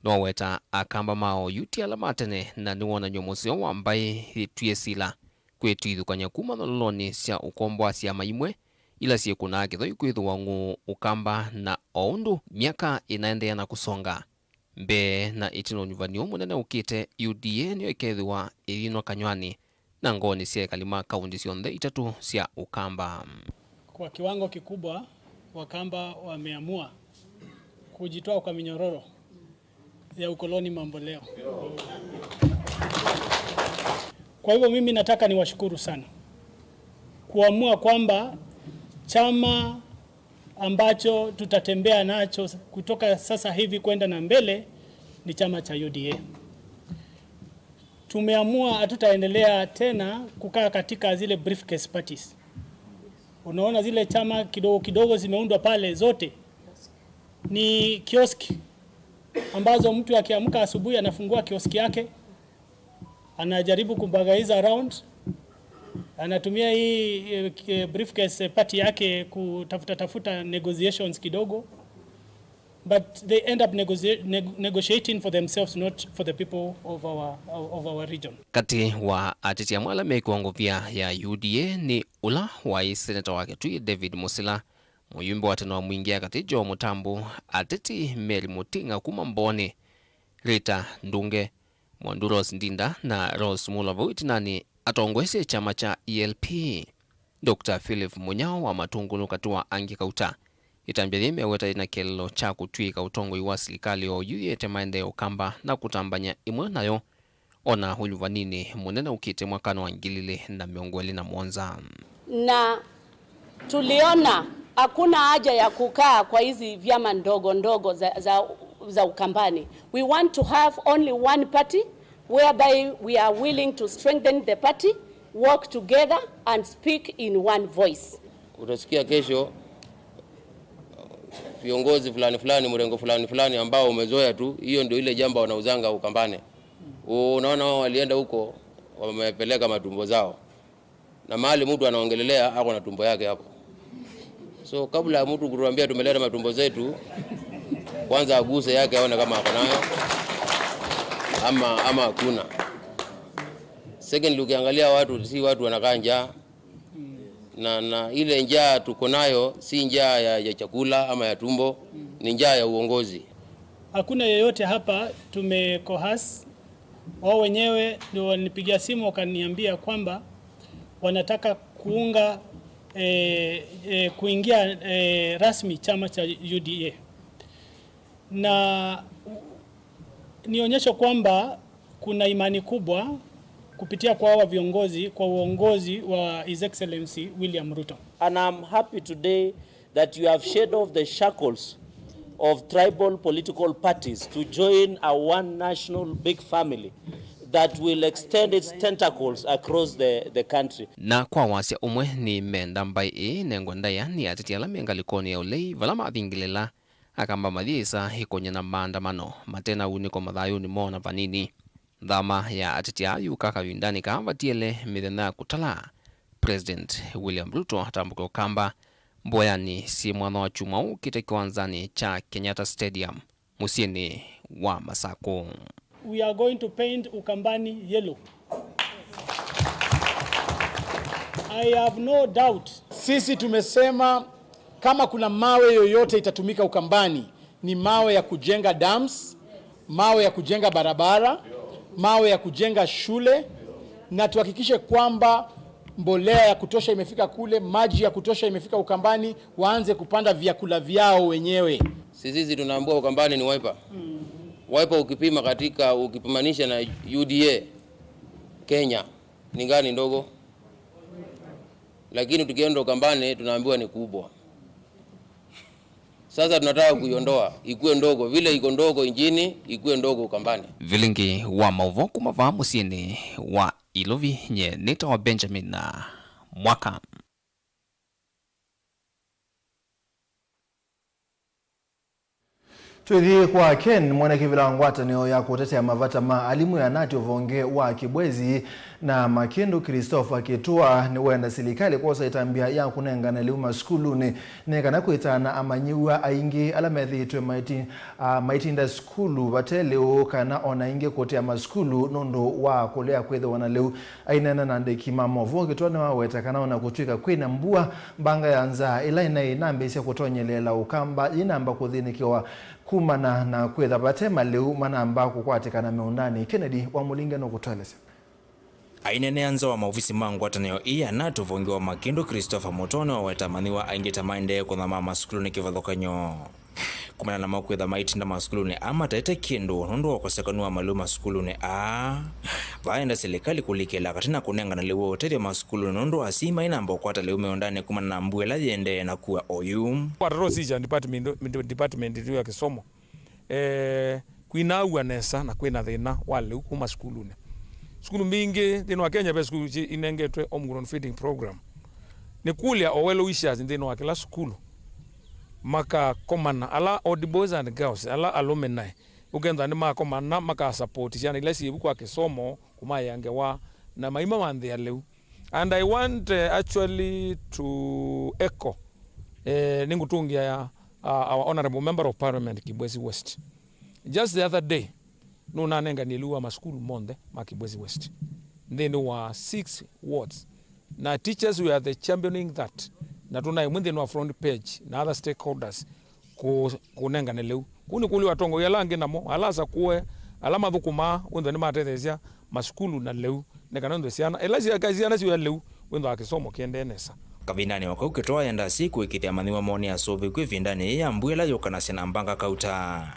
Nĩwaweta Akamba ma Oyuti ala ma tene, na nĩ wonany'o mũseo wa mbaĩ yĩtwie sila kwĩtw'ĩthũkany'a kuma nyololonĩ sya ũkombo wa syama imwe ila syĩkũnaa kĩthoi kwĩthĩwa ngũũ Ũkamba, na o ũndũ myaka ĩnaendeea na kũsonga mbee na ĩtina ũnyuvani ũũ mũnene ũkĩte, U D A nĩyo ĩkethĩwa ĩyinwa kanyw'anĩ na ngoonĩ sya ekali ma kaunti syonthe itatũ sya Ũkamba. Kwa kiwango kikubwa, Wakamba wameamua kujitoa kwa minyororo ya ukoloni mambo leo. Kwa hivyo mimi nataka niwashukuru sana kuamua kwamba chama ambacho tutatembea nacho kutoka sasa hivi kwenda na mbele ni chama cha U D A. Tumeamua hatutaendelea tena kukaa katika zile briefcase parties. Unaona zile chama kidogo kidogo zimeundwa pale, zote ni kioski ambazo mtu akiamka asubuhi anafungua kioski yake, anajaribu kubagaiza around, anatumia hii, eh, briefcase, eh, party yake kutafuta tafuta negotiations kidogo, but they end up negoti-, neg-, negotiating for themselves, not for the people of our, of our region. Katĩ wa ateti amwe ala mekw'a ngovia ya U D A nĩ ũla waĩ seneta wa Kitui David Musila, mũyumbe wa tene wa Mwingi ya Katĩ Joe Mũtambu, ateti Mary Mũting'a kuma Mbooni, Rita Ndunge, Mwandu Rose Ndinda na Rose Mulo vau ĩtinanĩ atongoesye kyama kya E L P. Doctor Philip Munyao wa Matungulu katĩ wa angĩ kauta ĩtambya yĩĩ meweta yĩna kĩeleelo kya kũtw'ĩĩka ũtongoi wa silikalĩ oyu yĩete maendeeo Ũkamba na kũtambany'a ĩmwe nayo, o na ũnyuvaninĩ mũnene ũkĩte mwakanĩ wa ngili ilĩ na mĩongo ĩlĩ na mũonza. Na tuliona hakuna haja ya kukaa kwa hizi vyama ndogo ndogo za, za, za Ukambani. We want to have only one party whereby we are willing to strengthen the party, work together and speak in one voice. Utasikia kesho viongozi fulani fulani, mrengo fulani fulani ambao umezoea tu, hiyo ndio ile jamba wanauzanga Ukambani. Unaona wao walienda huko, wamepeleka matumbo zao. Na mahali mtu anaongelelea, ako na tumbo yake hapo. So, kabla ya mtu kutuambia tumeleta matumbo zetu, kwanza aguse yake aone kama ako nayo ama, ama hakuna. Secondly, ukiangalia watu, si watu wanakaa njaa. Na, na ile njaa tuko nayo si njaa ya, ya chakula ama ya tumbo, ni njaa ya uongozi. Hakuna yeyote hapa tumekohas. Wao wenyewe ndio walinipigia simu wakaniambia kwamba wanataka kuunga, eh, eh, kuingia, eh, rasmi chama cha U D A. Na ni onyesho kwamba kuna imani kubwa kupitia kwa hawa viongozi, kwa uongozi wa His Excellency William Ruto. And I'm happy today that you have shed off the shackles of tribal political parties to join a one national big family that will extend its tentacles across the, the country. Na kwa wasya ũmwe, nĩmenda mbaĩ ĩĩ ĩnengwe ndaĩa nĩ ateti ala me ngalĩkonĩ ya ũlei vala mavingĩlĩla Akamba mathi ĩsa ĩkony'a na maandamano mate na unĩko mathayũnĩ moo na vanini. Nthama ya ateti aa yũka kavindanĩ kaa vatiele mĩthenya ya kũtala President William Ruto atambũke Ũkamba mboyanĩ syĩ mwanya wa kyumwa ũkĩte kĩwanzanĩ kya Kenyatta Stadium mũsyĩnĩ wa Masakũ. We are going to paint Ukambani yellow. I have no doubt. Sisi tumesema kama kuna mawe yoyote itatumika Ukambani, ni mawe ya kujenga dams, mawe ya kujenga barabara, mawe ya kujenga shule, na tuhakikishe kwamba mbolea ya kutosha imefika kule, maji ya kutosha imefika Ukambani, waanze kupanda vyakula vyao wenyewe. Si sisi tunaambiwa Ukambani ni Wiper. Wiper ukipima katika, ukipimanisha na U D A Kenya, ni gani ndogo? Lakini tukienda Ukambani tunaambiwa ni kubwa. Sasa tunataka kuiondoa, ikuwe ndogo, vile iko ndogo nchini, ikuwe ndogo Ukambani. Vilingi wa maũvoo kuma vaa mũsyĩnĩ wa Ilovi, nye nĩtawa Benjamin Mwaka. Twĩthi kwa Ken, mwene kĩvĩla wa ngwatanĩo ya kũtetea mavata ma alimũ ya nati ũvonge wa Kibwezi na Makindu, Christopher Kitua, nĩwenda silikalĩ kwosa ĩtambya ya kũnengane lĩu masukulunĩ nĩ kana kwĩtana amanyĩw'a aingĩ ala methĩĩtwe maiti-, a, maitinda sukulu vate lĩu kana ona aingĩ kũtea masukulu nũndũ wa kũlea kwĩthĩwa na lĩu. Aineena na andĩki ma movoo, Kitua nĩwaweta kana ona kũtw'ĩka kwĩna mbua, mbanga ya nzaa ĩla ĩnaĩ nambĩĩsya kũtonyeleela Ũkamba yĩnamba kũthĩnĩkĩwa kumana na kwĩtha vate malĩu manamba kũkwatĩkana mĩũndanĩ. Kennedy wa Mũlinge nũkũtũelesya. Aineenea nza wa maovisi ma ngwatanĩo ii ya nati ũvonge wa Makindu, Christopher Mutua nĩwaweta amanyĩw'a aingĩ ta maendee kũthama masukulunĩ kĩvathũkany'o. Kumana namo kwĩtha maitinda masukulunĩ aa mataĩte kĩndũ nũndũ wa ũkosekanu wa malĩu masukulunĩ aa, vaenda silikalĩ kũlikĩla katĩ na kũnengana lĩu wa ũtethyo masukulunĩ nũndũ asyai mainamba ũkwata lĩu mĩũndanĩ kumana na mbua ĩla yĩendee na kua oyu. Kwa tata teacher department, department ya kĩsomo, eh, kwinaaw'a nesa na kwĩna thĩna wa lĩu kuma sukulunĩ. Sukulu mbingĩ nthĩnĩ wa Kenya ve sukulu inengetwe homegrown feeding program. Nĩkũlya o well wishers nthĩnĩ wa kĩla sukulu makakomana, ala odd boys and girls, ala alumni, ũkethĩa nĩmakomana makasapoti syana ila syĩ vu kwa kĩsomo, kũmaea ngewa, na maimamanthĩa lĩu. And I want, eh, actually to echo, eh, nĩngũtũngĩa, uh, our honorable member of parliament, Kibwezi West. Just the other day, nũnanenganie lĩu wa masukulu monthe ma Kibwezi West nthĩnĩ wa six wards. Na teachers were the championing that. Na tũnaĩ mwe nthĩnĩ wa front page na other stakeholders kũ-, kũnengane lĩu. Kũu nĩ kũlĩ atongoi ala angĩ namo, ala asakũe, ala mathũkũmaa, wĩthwa nĩmatetheesya masukulu na lĩu, nĩ kana wĩthwe syana, ĩla syaka syana syoya lĩu, wĩthwa kĩsomo kĩendee nesa. Kavindanĩ o kau Kitua enda asyai kũĩkĩĩthya amanyĩw'a moo nĩ asũvĩku ĩvindanĩ yĩĩ ya mbua ĩla yũkanasya na mbanga kauta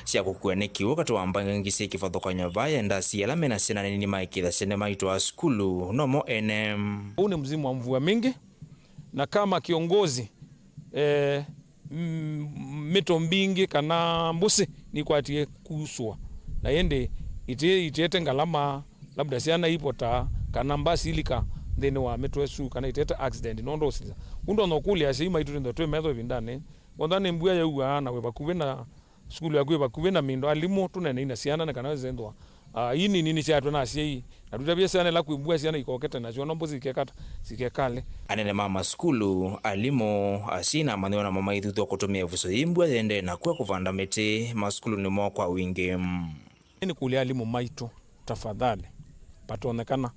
sya kũkua nĩ kĩw'ũ katĩ wa mbanga ingĩ syĩ kĩvathũkany'o vaa yenda asyai ala mena syana nini maĩkĩĩthasya nĩmaitwaa sukulu nomo ene. Huu ni msimu wa mvua mingi, na kama kiongozi, eh, m-, mĩto mbingĩ kana mbũsĩ nikwatie kusũa, na ĩndĩ iti-, itiete ngalama, labda syana ipota kana mbasi ilika nthĩnĩ wa mĩto ĩsu kana itiete accident nũndũ ũsilisa. Ũndũ ndonya ũkũlya asyai maitũ twĩthĩwe twĩ metho ĩvindanĩ, wonza nĩ mbua yaua na wĩ vakuvĩ na sukulu yaku ĩ vakuvĩ na mĩndo, alimũ tũneenei na syana nĩ kana syĩthĩwa, ah, ii nini nĩsyaatw'a na asyai, na twĩtavye syana ĩla kwĩ mbua syana ikokete nasyo no mbũsĩ sikekata, sikekale. Anene ma masukulu, alimũ, asyai na amanyĩw'a namo maithuthw'a kũtũmĩa ĩvuso yĩĩ mbua yĩendee na kua kũvanda mĩtĩ masukulunĩ moo kwa wingĩ. Nĩnĩkũlya alimũ maitũ, tafadhali, vatonyekana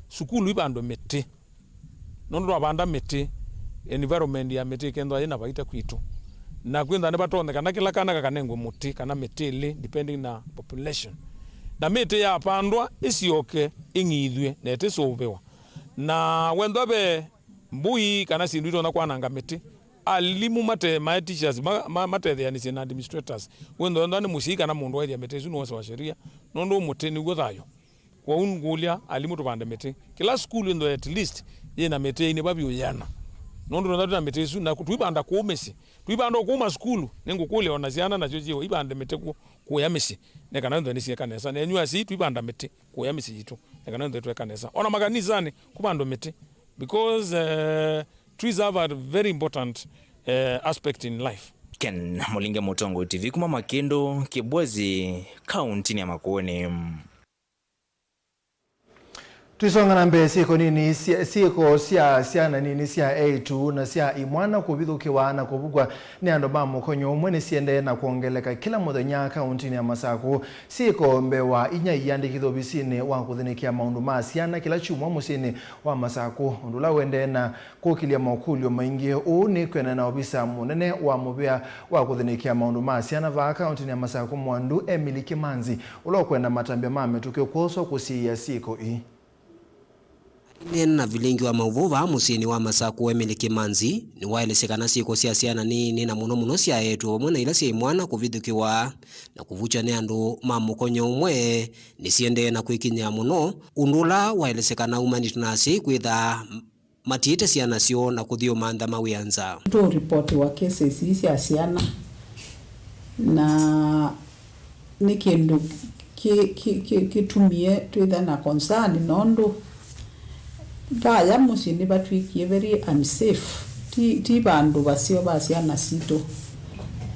sukulu ivandwe mĩtĩ. Nũndũ twavanda mĩtĩ, environment ya mĩtĩ ĩkethĩwa yĩna vaita kwitũ. Na kwĩthĩwa nĩvatonyekana kĩla kana kakanengwe mũtĩ kana mĩtĩ ĩlĩ, depending na population. Na mĩtĩ yapandwa ĩsyoke ĩng'ithw'e na ĩtĩsũvĩwa. Na wethĩwa ve mbũi kana syĩndũ itonya kwananga mĩtĩ, alimũ mate, ma teachers, ma, ma, matetheanĩsye na administrators. Wĩthĩwa nĩ mũsyai kana mũndũ waĩthya mĩtĩ ĩsu nĩwosewa sheria, nũndũ mũtĩ nĩw'o thayũ. Kwoou ngũlya alimũ tũvande mĩtĩ. Kĩla sukulu ĩthĩwe at least yĩna mĩtĩ ĩinĩva vyũ ĩana. Nũndũ twĩthĩwa twĩna mĩtĩ ĩsu, na tũivanda kũu mĩsyĩ. Tũivanda o kũu masukulu, nĩngũkũlya ona syana nasyo syĩwe, ivande mĩtĩ kũ-, kũya mĩsyĩ, nĩ kana ĩthĩwe nĩsyĩka nesa. Na enyu asyai, tũivanda mĩtĩ kũya mĩsyĩ yitũ, nĩ kana ĩthĩwe twĩka nesa. Ona makanisanĩ, kũvandwe mĩtĩ, because, eh, trees have a very important, eh, aspect in life. Ken Mũlinge, Mũtongoi T V, kuma Makĩndũ, Kĩbwezi, kauntinĩ ya Makueni. Tũisonga na mbee, syĩko nini sya, syĩko sya syana nini sya eĩtu na sya imwana kũvithũkĩwa na kũvukw'a nĩ andũ ma mũkonyo ũmwe nĩsiendee na kwongeleka kĩla mũthenya kauntinĩ ya Masakũ. Syĩko mbee wa inya iandĩkĩthw'a ovisinĩ wa kũthĩnĩkĩa maũndũ ma syana kĩla kyumwa mũsyĩnĩ wa Masakũ, ũndũ ũla ũendee na kũkĩlya mokũlyo maingĩ. Ũu nĩ kwĩanana na ovisa mũnene wa mũvĩa wa kũthĩnĩkĩa maũndũ ma syana vaa kauntinĩ ya Masakũ Mwandu, Emily Kĩmanzi, ũla ũkwenda matambya ma mĩtũkĩ kwoswa kũsiĩĩa syĩko ii. Aineena na vilingi wa maũvoo vaa mũsyĩnĩ wa Masakũ, Emily Kĩmanzi nĩwaelesye kana syĩko sya syana nini na mũno mũno sya eĩtu vamwe na ila sya imwana kũvithũkĩwa na kũvukywa nĩ andũ ma mũkonyo ũmwe nĩsiendee na kwĩkinyĩa mũno, ũndũ ũla waelesye kana umanĩte na asyai kwĩtha matiĩte syana syoo na kũthi ũmantha mawĩa nza. Tũũripotiwa cases ii sya syana, na nĩ kĩndũ kĩ-, kĩ-, kĩ-, kĩtumie twĩtha na concern, nũndũ vaya mũsyĩ nĩvatw'ĩkie very unsafe. Ti, ti vandũ vaseo va syana sitũ.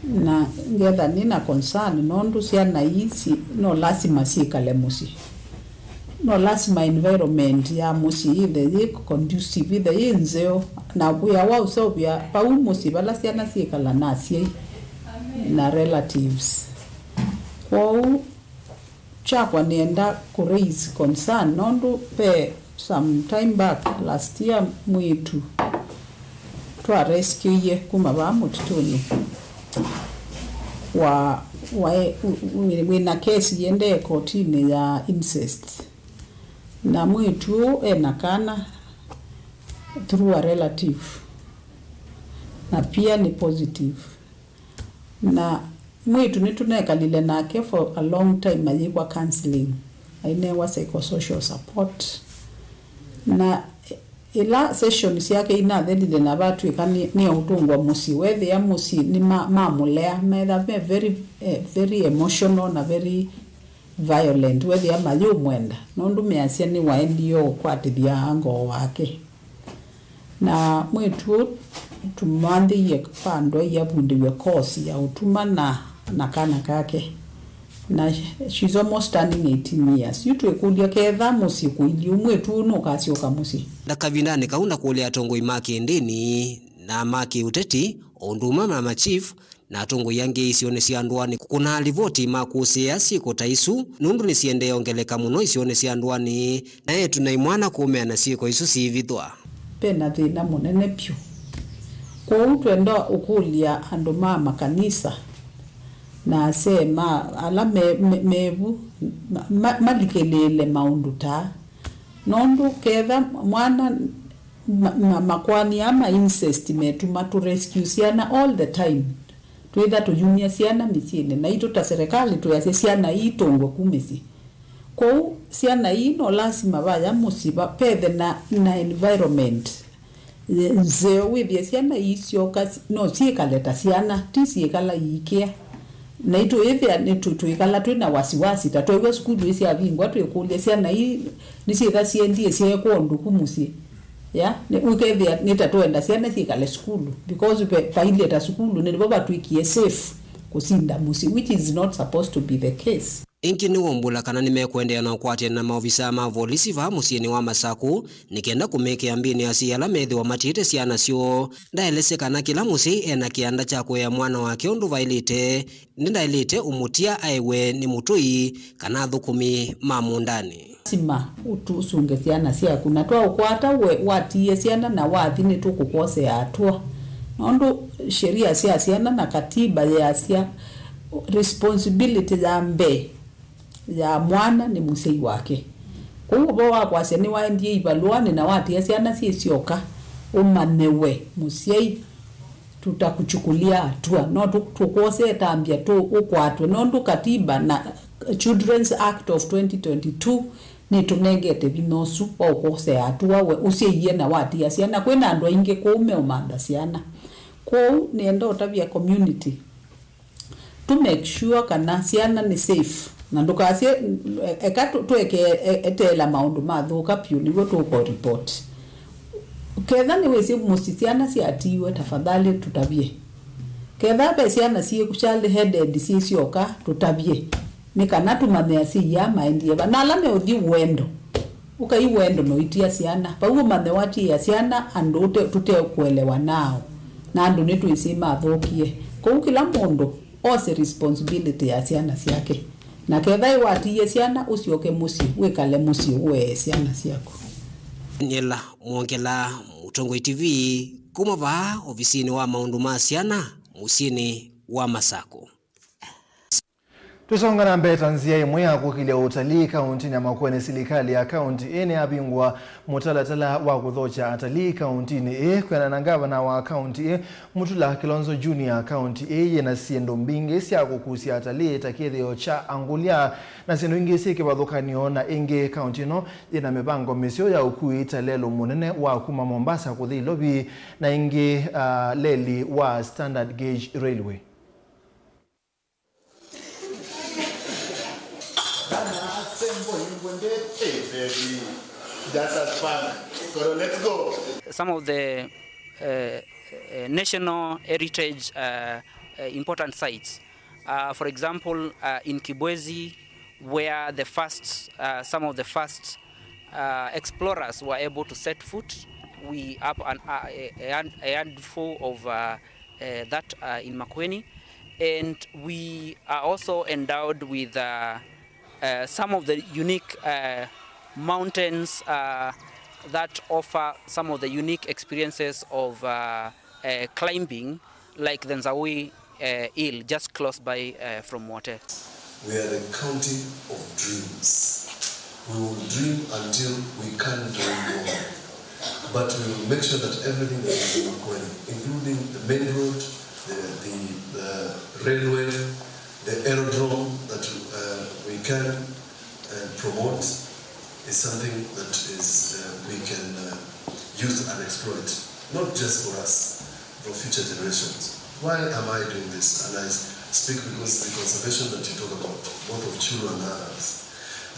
Na ngetha nĩ na concern nũndũ syana ii si, no lasima syĩkale mũsyĩ. No lasima environment ya mũsyĩ yĩthe yĩ conducive, yĩthe yĩ nzeo, na wĩa wa ũseũvya vau mũsyĩ vala syana syĩkala na asyai na relatives. Kwoou kyakwa nĩenda kũ raise concern nũndũ ve some time back last year mwĩĩtu twa rescueie kuma vaa mũtitũnĩ wa, wa, wĩ, wĩna kesi yĩendee kotinĩ ya incest. Na mwĩĩtu ũũ ena kana through a relative, na pia nĩ positive. Na mwĩĩtu nĩtũnekalile nake for a long time ayĩkwa counseling, ainewa psychosocial support. Na ĩla session syake inathelile na vatw'ĩka nĩ, nĩeũtũngwa mũsyĩ, wethĩa mũsyĩ nĩ ma, mamũlea, metha me very, eh, very emotional na very violent, wethĩa mayũmwenda nũndũ measya nĩwaendie ũkwatĩthya ngoo wake. Na mwĩĩtu ũũ tũmwanthĩie vandũ aia avundĩw'e course ya ũtuma na, na kana kake. Na she's almost turning eighteen years. Yu twĩkũlya ketha mũsyĩ kũilyĩ ũu mwĩĩtu ũũ nũkasyoka mũsyĩ. Na kavindanĩ kau ndakũlya atongoi ma kĩndĩni na ma kĩũteti, o ũndũ ũmwe na machief, na atongoi angĩ isionĩ sya ndũanĩ kũkũnaa livoti ma kũsĩĩa syĩko ta isu, nũndũ nĩsiendee ongeleka mũno isionĩ sya ndũanĩ, na eĩtu na imwana kũũmeana syĩko isu siivithwa. Ve na thĩna mũnene vyũ. Kwoou twenda ũkũlya andũ ma makanisa na asee ma ala me, me, mevu ma, ma, malikĩlĩĩle maũndũ ta aa. Nũndũ ketha mwana ma, ma, makoani aa ma incest metuma tũ rescue syana all the time. Twĩtha tũyumya syana mĩsyĩnĩ, naitũ ta serikali twĩasya syana ii itũngwe ku mĩsyĩ. Kwoou syana ii no lasima vaya mũsyĩ va, vethe na, na environment nzeo, wĩthĩe syana ii syoka si, no syĩkale ta syana, ti syĩkala iikĩa. Naitũ ĩthĩa nĩ tũ, twĩkala twĩ na wasiwasi, ta twew'a sukulu ii syavingwa, twĩkũlya syana ii nĩsyĩtha siendie syeekwa ũndũ ku mũsyĩ. Ya, nĩ, ũkethĩa nĩ ta twenda syana syĩkale sukulu, because ve, vailyĩ ta sukulu nĩvo vatw'ĩkie safe kũsinda mũsyĩ, which is not supposed to be the case. Ĩngĩ nĩwaumbũla kana nĩmekũendeea na ũkwatĩana na maovisaa ma volisi vaa mũsyĩnĩ wa Masakũ nĩ kenda kũmĩkĩa mbĩnĩ asyai ala methĩwa matiĩte syana syoo. Ndaelesya kana kĩla mũsyai e na kĩanda kya kũea mwana wake ũndũ vaĩlĩte, nĩndaĩlĩte ũmũtia aewe nĩ mũtũi kana athũkũmi ma mũũndanĩ. Lasima ũtũsunge syana syaku, na twaũkwata we watiie syana na wathi, nĩtũkũkwosea atũa, nũndũ sheria sya syana na katiba yeasya responsibility ya mbee ya mwana nĩ mũsyai wake. Kwoou ũvoo wa kwasya nĩwaendie ivalũanĩ na watia syana syĩ syoka, ũmanye we mũsyai tũtakũchukulia hatua. No tũ-, tũkwose ĩtambya tũ ũkwatwe, nũndũ katiba na Children's Act of twenty twenty-two nĩtũnengete vinya ũsu wa ũkwosea hatua we ũsyaie na watia syana. Kwĩna andũ aingĩ kũu meũmantha syana. Kwoou nĩenda ũtavya community to make sure kana syana nĩ safe, na ndũkasye, e-, eka tũ-, tweke e-, eteela maũndũ mathũka vyũ nĩw'o tũkũ report. Ketha nĩwĩsĩ mũsyĩ syana syatiiwe, tafadhali tũtavye. Ketha ve syana syĩ child headed syĩ syoka, tũtavye, nĩ kana tũmanye asyai aa maendie va, na ala meũthi wendo. Ũkai wendo noitia syana. Vau ũmanye watiĩa syana andũ ũte-, tũtekũelewa nao, na andũ nĩtwĩsĩ mathũkie. Kwoou kĩla mũndũ ose responsibility ya syana syake, na ketha ĩwatiie syana, ũsyoke mũsyĩ, wĩkale mũsyĩ ũee syana syaku. Daniel Mwongela, Mũtongoi T V, kuma vaa ovisinĩ wa maũndũ ma syana mũsyĩnĩ wa Masakũ. Tũsonga na mbee, ta nzĩa ĩmwe ya kũkĩlya ũtalii kaũntĩnĩ ya Makueni, silikalĩ ya kaũntĩ ĩĩ nĩyavingũa mũtalatala wa kũthokya atalii kaũntĩnĩ ĩĩ. Kwĩanana na ngavana wa kaũntĩ ĩĩ, Mutula Kilonzo Junior, kaũntĩ ĩĩ yĩna syĩndũ mbingĩ sya kũkusya atalii ta kĩthĩo kya angũlya na syĩndũ ingĩ syĩ kĩvathũkany'o, na ĩngĩ kaũntĩ ĩno yĩna mĩvango mĩseo ya ũkui ta lelũ mũnene wa kuma Mombasa kũthi Ilovi, na ĩngĩ, ah, leli wa Standard Gauge Railway. Some of the, uh, uh, national heritage, uh, uh, important sites. Uh, for example, uh, in Kibwezi, where the first, uh, some of the first uh, explorers were able to set foot, we have an, uh, a, a hand- a handful of uh, uh, that uh, in Makueni. And we are also endowed with uh, uh, some of the unique uh, mountains uh, that offer some of the unique experiences of uh, uh, climbing, like the Nzaui uh, Hill, just close by uh, from Wote. We are the county of dreams. We will dream until we can't dream no more. But we will make sure that everything that is in Makueni, including the main road, the, the, the railway, the aerodrome that uh, we can uh, promote is something that is uh, we can uh, use and exploit, not just for us, for future generations. Why am I doing this? And I speak because the conservation that you talk about, both of Chulu and others,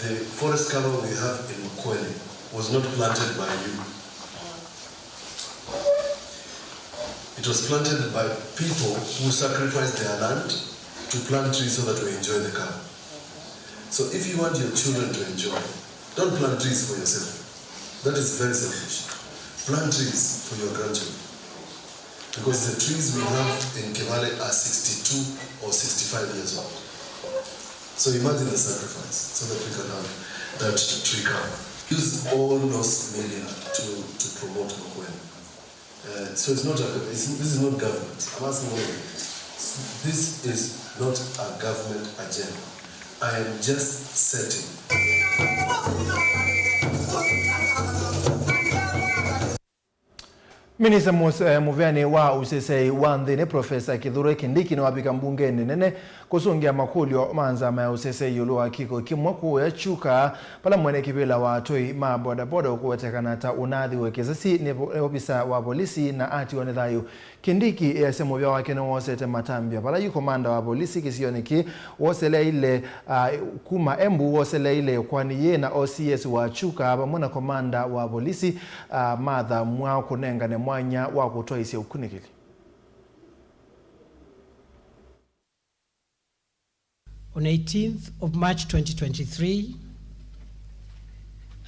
the forest cover we have in Makueni was not planted by you. It was planted by people who sacrificed their land to plant trees so that we enjoy the cover. So if you want your children to enjoy, don't plant trees for yourself. That is very selfish. Plant trees for your grandchildren. Because the trees we have in Kivale are sixty-two or sixty-five years old. So imagine the sacrifice so that we can have that tree cover. Use all those media to, to promote Makueni. Uh, so it's not a, it's, this is not government. I'm asking all of you. This is not a government agenda. I am just setting. Minista mũs- eh, mũveanĩ wa ũseseĩ wa nthĩnĩ, Profesa Kithure Kindiki nĩwavika mbungenĩ nene kũsũngĩa makũlyo ma nzama ya ũseseĩ ĩũlũ wa kĩko kĩmwe kũũya Chuka, vala mwene kĩvĩla wa atũi ma bodaboda ũkũwetekana ta ũnathiwe kĩsasi nĩ vo- nĩ ovisa wa volisi na atiwa nĩ thayũ. Kindiki easya mũvĩa wake nĩwosete matambya vala yu komanda wa volisi kĩsionĩ kĩĩ woseleile, ah, kuma Embu woseleile ĩkoani yĩĩ na O C S wa Chuka vamwe na komanda wa volisi, ah, Martha Mwa kũnengane mwanya wa kũtwaĩsya ũkunĩkĩli. On eighteenth of March twenty twenty-three,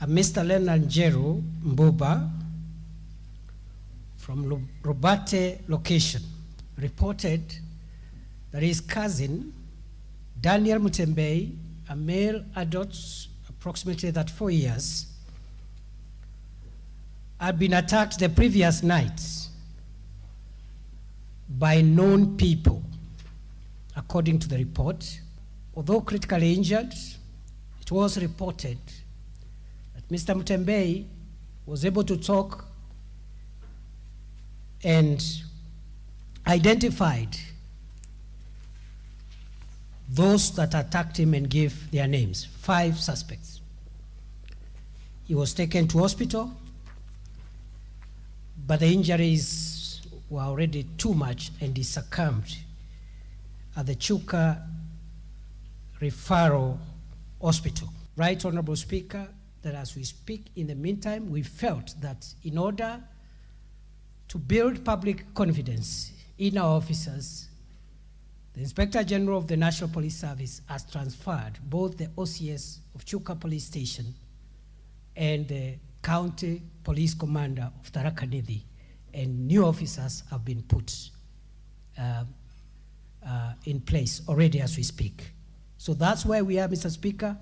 a Mister Leonard Njeru Mbuba from Lu- Rubate location reported that his cousin, Daniel Mutembei, a male adult approximately thirty-four years, had been attacked the previous night by known people, according to the report. Although critically injured, it was reported that Mister Mutembei was able to talk and identified those that attacked him and gave their names, five suspects. He was taken to hospital, but the injuries were already too much and he succumbed at the Chuka Referral Hospital. Right, Honorable Speaker, that as we speak, in the meantime, we felt that in order to build public confidence in our officers, the Inspector General of the National Police Service has transferred both the O C S of Chuka Police Station and the County Police Commander of Tharaka Nithi, and new officers have been put, uh, uh, in place already as we speak. So that's where we are, Mister Speaker.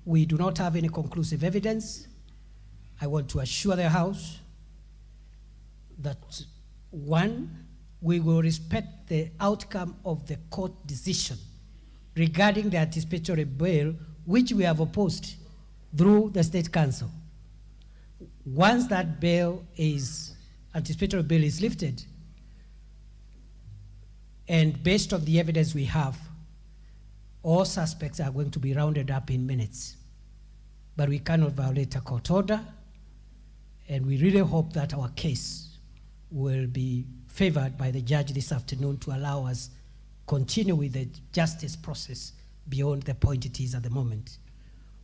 We do not have any conclusive evidence. I want to assure the House that, one, we will respect the outcome of the court decision regarding the anticipatory bail, which we have opposed through the State Council. Once that bail is, anticipatory bail is lifted, and based on the evidence we have, all suspects are going to be rounded up in minutes. But we cannot violate a court order, and we really hope that our case will be favored by the judge this afternoon to allow us continue with the justice process beyond the point it is at the moment.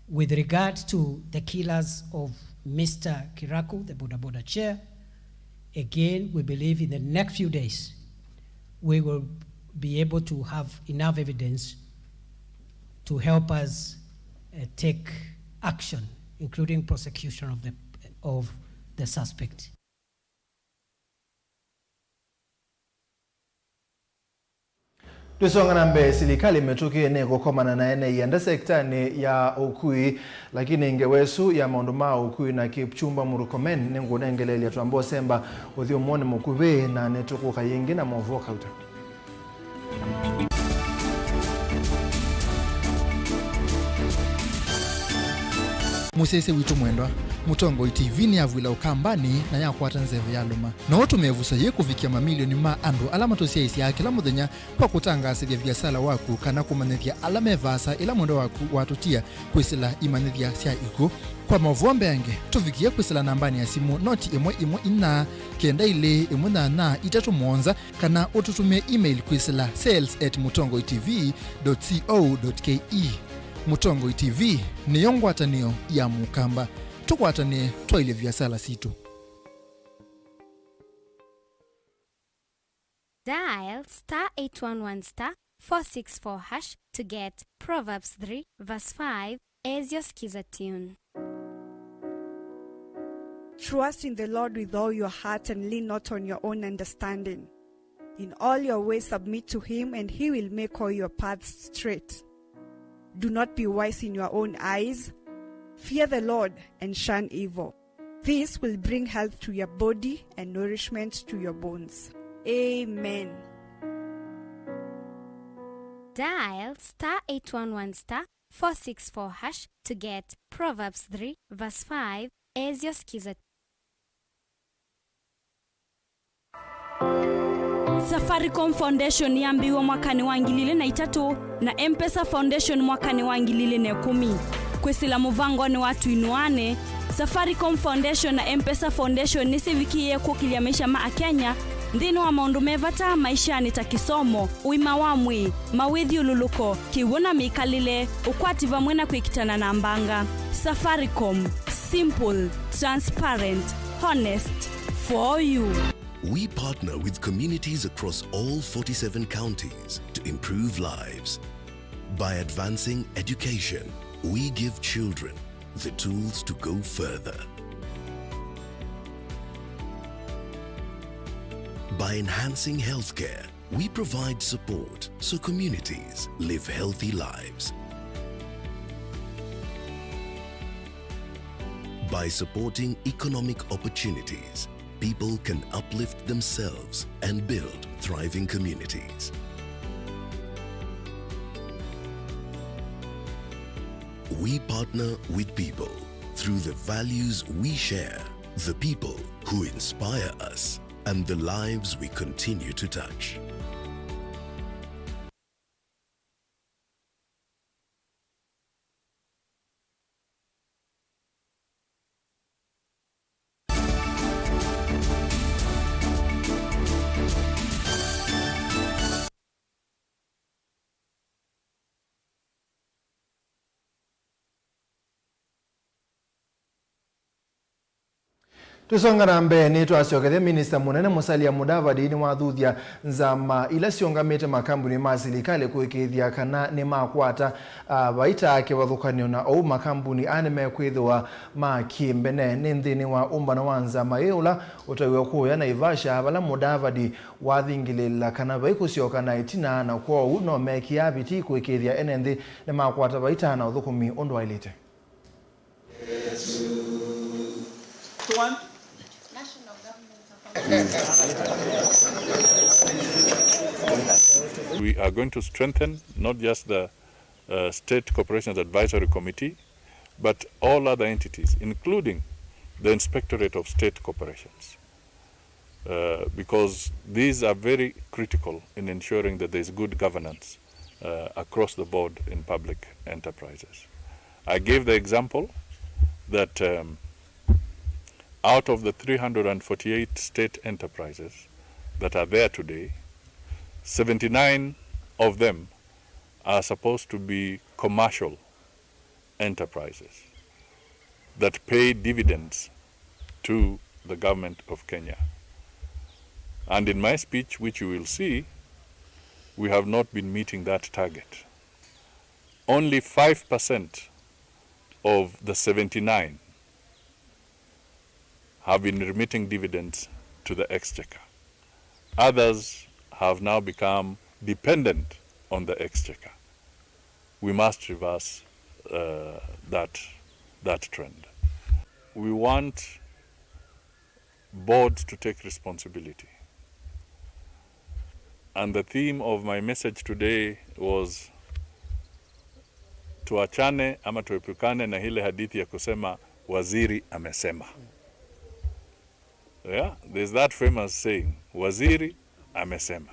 With regard to the killers of Mister Kiraku, the Boda Boda chair, again, we believe in the next few days, we will be able to have enough evidence to help us, uh, take action, including prosecution of the, of the suspect. Tũisonga na mbee, silikalĩ mĩtũkĩ nĩkũkomana na ene ianda sektanĩ ya ũkui, lakini ngewa ĩsu ya maũndũ ma ũkui na Kipchumba Murkomen nĩngũnengeleelya Twamba Ũsemba ũthyũmũonĩ mũkuvĩ, na nĩtũkũka yĩngĩ na movoo kauta. Mũsyaĩĩsya witũ mwendwa, Mũtongoi T V nĩyavw'ĩla Ũkambanĩ na yakwata nzeve ya lũma. No ũtũmĩe ĩvuso yĩĩ kũvikĩa mamilioni ma andũ ala matũsyaĩĩsyaa kĩla mũthenya kwa kũtangaasĩthya viasala waku kana kũmanyĩthya ala me vaasa ĩla mwendwa waku watũtia kwĩsĩla imanyĩthya sya ikw'ũ. Kwa maũvoo mbeange, tũvikĩe kwĩsĩla nambanĩ ya simũ noti ĩmwe ĩmwe inya, kenda ilĩ ĩmwe nyanya itatũ mũonza, kana ũtũtũmĩe email kwĩsĩla sales at mutongoi T V dot co dot K E. Mũtongoi T V nĩyo ngwatanĩo ya Mũkamba. Tũkwatanĩe twaĩlye viasala sitũ. Dial star eight one one star four six four hash to get Proverbs three verse five as your Skiza tune. Trust in the Lord with all your heart and lean not on your own understanding. In all your ways submit to him, and he will make all your paths straight. Do not be wise in your own eyes. Fear the Lord and shun evil. This will bring health to your body and nourishment to your bones. Amen. Dial star eight one one star four six four hash to get Proverbs three verse five as your Skiza. Safaricom Foundation yambĩĩwe mwakanĩ wa ngili ilĩ na itatũ na M-Pesa Foundation mwakanĩ wa ngili ilĩ na ĩkũmi. Kwĩsĩla mũvangonĩ wa Tũinũane, Safaricom Foundation na M-Pesa Foundation nĩsyĩvikĩĩe kũkĩlya maisha ma Akenya nthĩnĩ wa maũndũ me vata maishanĩ ta kĩsomo, ũima wa mwĩĩ, mawĩthyũlũlũko, kĩw'ũ na mĩkalĩle, ũkwati vamwe na kwĩkitana na mbanga. Safaricom, simple, transparent, honest, for you. We partner with communities across all forty-seven counties to improve lives. By advancing education, we give children the tools to go further. By enhancing healthcare, we provide support so communities live healthy lives. By supporting economic opportunities, people can uplift themselves and build thriving communities. We partner with people through the values we share, the people who inspire us, and the lives we continue to touch. Tũisonga na mbee, nĩtwasyokethya Minista Mũnene Musalia Mudavadi nĩwathuthya nzama ila syĩũngamĩte makambuni ma silikalĩ kũĩkĩĩthya kana nĩmakwata, a, vaita kĩvathũkany'o, na ou makambuni aa nĩmekwĩthĩwa ma kĩmbene. Nĩ nthĩnĩ wa ũmbano wa nzama ĩĩ ũla ũtaiwe kũũya Naivasha, vala Mudavadi wathingĩlĩĩla kana vai kũsyoka na ĩtina, na kwoou no mekĩe aviti kũĩkĩĩthya ene nthĩ nĩmakwata vaita na ũthũkũmi ũndũ waĩlĩte. We are going to strengthen not just the, uh, State Corporations Advisory Committee, but all other entities, including the Inspectorate of State Corporations. Uh, because these are very critical in ensuring that there is good governance, uh, across the board in public enterprises. I gave the example that, um, out of the three hundred and forty-eight state enterprises that are there today, seventy-nine of them are supposed to be commercial enterprises that pay dividends to the government of Kenya. And in my speech, which you will see, We have not been meeting that target. Only five percent of the seventy-nine have been remitting dividends to the exchequer. Others have now become dependent on the exchequer. We must reverse, uh, that, that trend. We want boards to take responsibility. And the theme of my message today was tuachane ama tuepukane na ile hadithi ya kusema waziri amesema. Yeah, there's that famous saying, waziri amesema.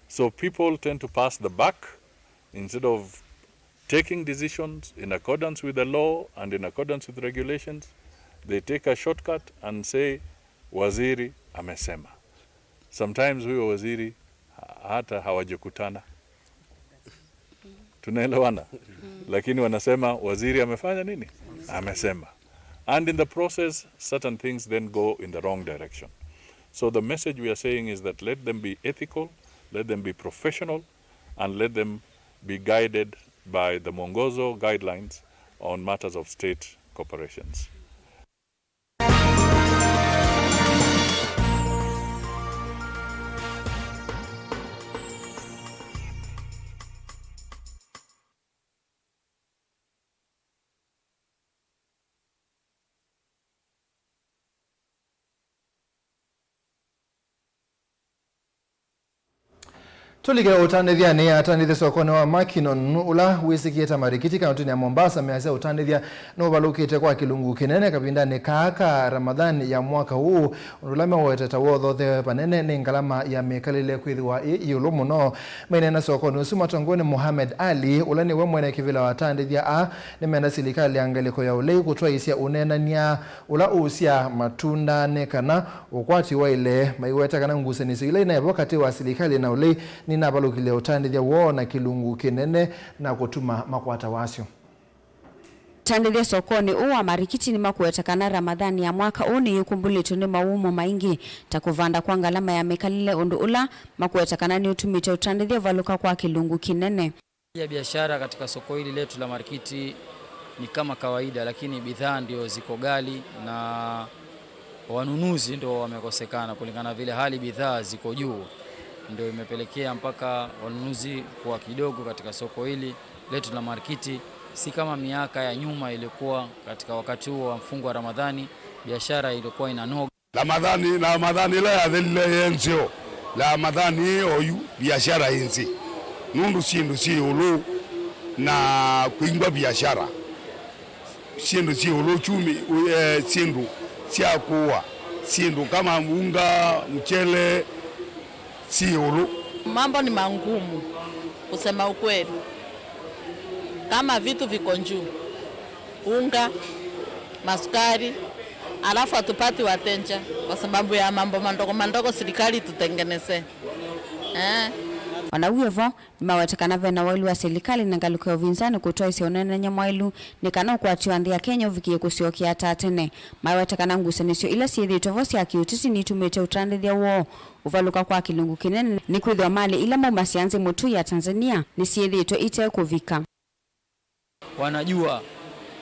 So people tend to pass the buck instead of taking decisions in accordance with the law and in accordance with regulations, they take a shortcut and say, waziri amesema. Sometimes huyo waziri ha- hata hawajakutana. Tunaelewana? Lakini wanasema waziri amefanya nini? Amesema. And in the process, certain things then go in the wrong direction. So the message we are saying is that let them be ethical, let them be professional, and let them be guided by the Mwongozo guidelines on matters of state corporations. Tũlike ũtanĩthyanĩ. Atanĩthya sokonĩ wa Mackinnon ũla wĩsĩkĩe ta marikiti kaũntĩnĩ ya Mombasa measya ũtanĩthya nũvalũkĩte kwa kĩlungu kĩnene kavindanĩ kaa ka Ramadhan ya mwaka ũũ, ũndũ ũla mewete ta wothothewe vanene nĩ ngalama ya mĩkalĩle kwĩthĩwa ĩ ĩũlũ mũno. Maineena sokonĩ ũsu matongoew'e nĩ Mohamed Ali, ũla nĩwe mwene kĩvĩla wa atandĩthya aa, nĩmenda silikalĩ ya ngalĩko ya ũlei kũtwaĩĩsya ũneenany'a ũla ũũsyaa matunda nĩ kana ũkwati waĩle, maiweta kana ngusanĩsyo ila inaĩ vo katĩ wa silikalĩ na ũlei ninavalũkilye ũtandĩthya woo na kĩlungu kĩnene na kũtuma makwata wasyo. Atandĩthya sokonĩ ũũ wa marikiti nĩmakũweta kana Ramadhan ya mwaka ũũ nĩyĩkumbũlĩtwe nĩ mawũmũ maingĩ, ta kũvanda kwa ngalama ya mĩkalĩle, ũndũ ũla makũweta kana nĩũtumĩte ũtandĩthya ũvalũka kwa kĩlungu kĩnene. Ya biashara katika soko hili letu la marikiti ni kama kawaida, lakini bidhaa ndio ziko ghali na wanunuzi ndio wamekosekana, kulingana vile hali bidhaa ziko juu, ndio imepelekea mpaka wanunuzi kuwa kidogo katika soko hili letu la marikiti, si kama miaka ya nyuma ilikuwa katika wakati huo wa mfungo wa Ramadhani, biashara ilikuwa inanoga. Lamathani, Lamathani ĩla yathelile yĩ nzeo, Lamathani ĩĩ oyu, biashara ĩ nzĩ, nũndũ syĩndũ syĩ ĩũlũ na kwingwa biashara, syĩndũ syĩ ĩũlũ, chumi, eh, syĩndũ sya kũũa, syĩndũ kama unga, mchele, syĩ ĩũlũ. Mambo ni mangumu, kusema ukweli. Kama vitu viko juu, unga, masukari, alafu hatupati wateja kwa sababu ya mambo mandogo mandogo serikali tutengeneze. Eh. Ona wĩ vo, nĩmaweta kana vena waĩlu wa silikalĩ na ngalĩko ya ũvinzanĩ kũtwaĩsya ũneenany'a mwaĩlu nĩ kana ũkwati wa nthĩ ya Kenya ũvikĩe kũsyokea ta tene. Maweta kana ngusanĩsyo ila syĩthĩĩtwe vo sya kĩũteti nitumĩte ũtandĩthya woo ũvalũka kwa kĩlungu kĩnene, nĩkwĩthĩwa malĩ ila maumasya nzĩ mũtũi ya Tanzania nĩsyĩthĩĩtwe ite kũvika. Wanajua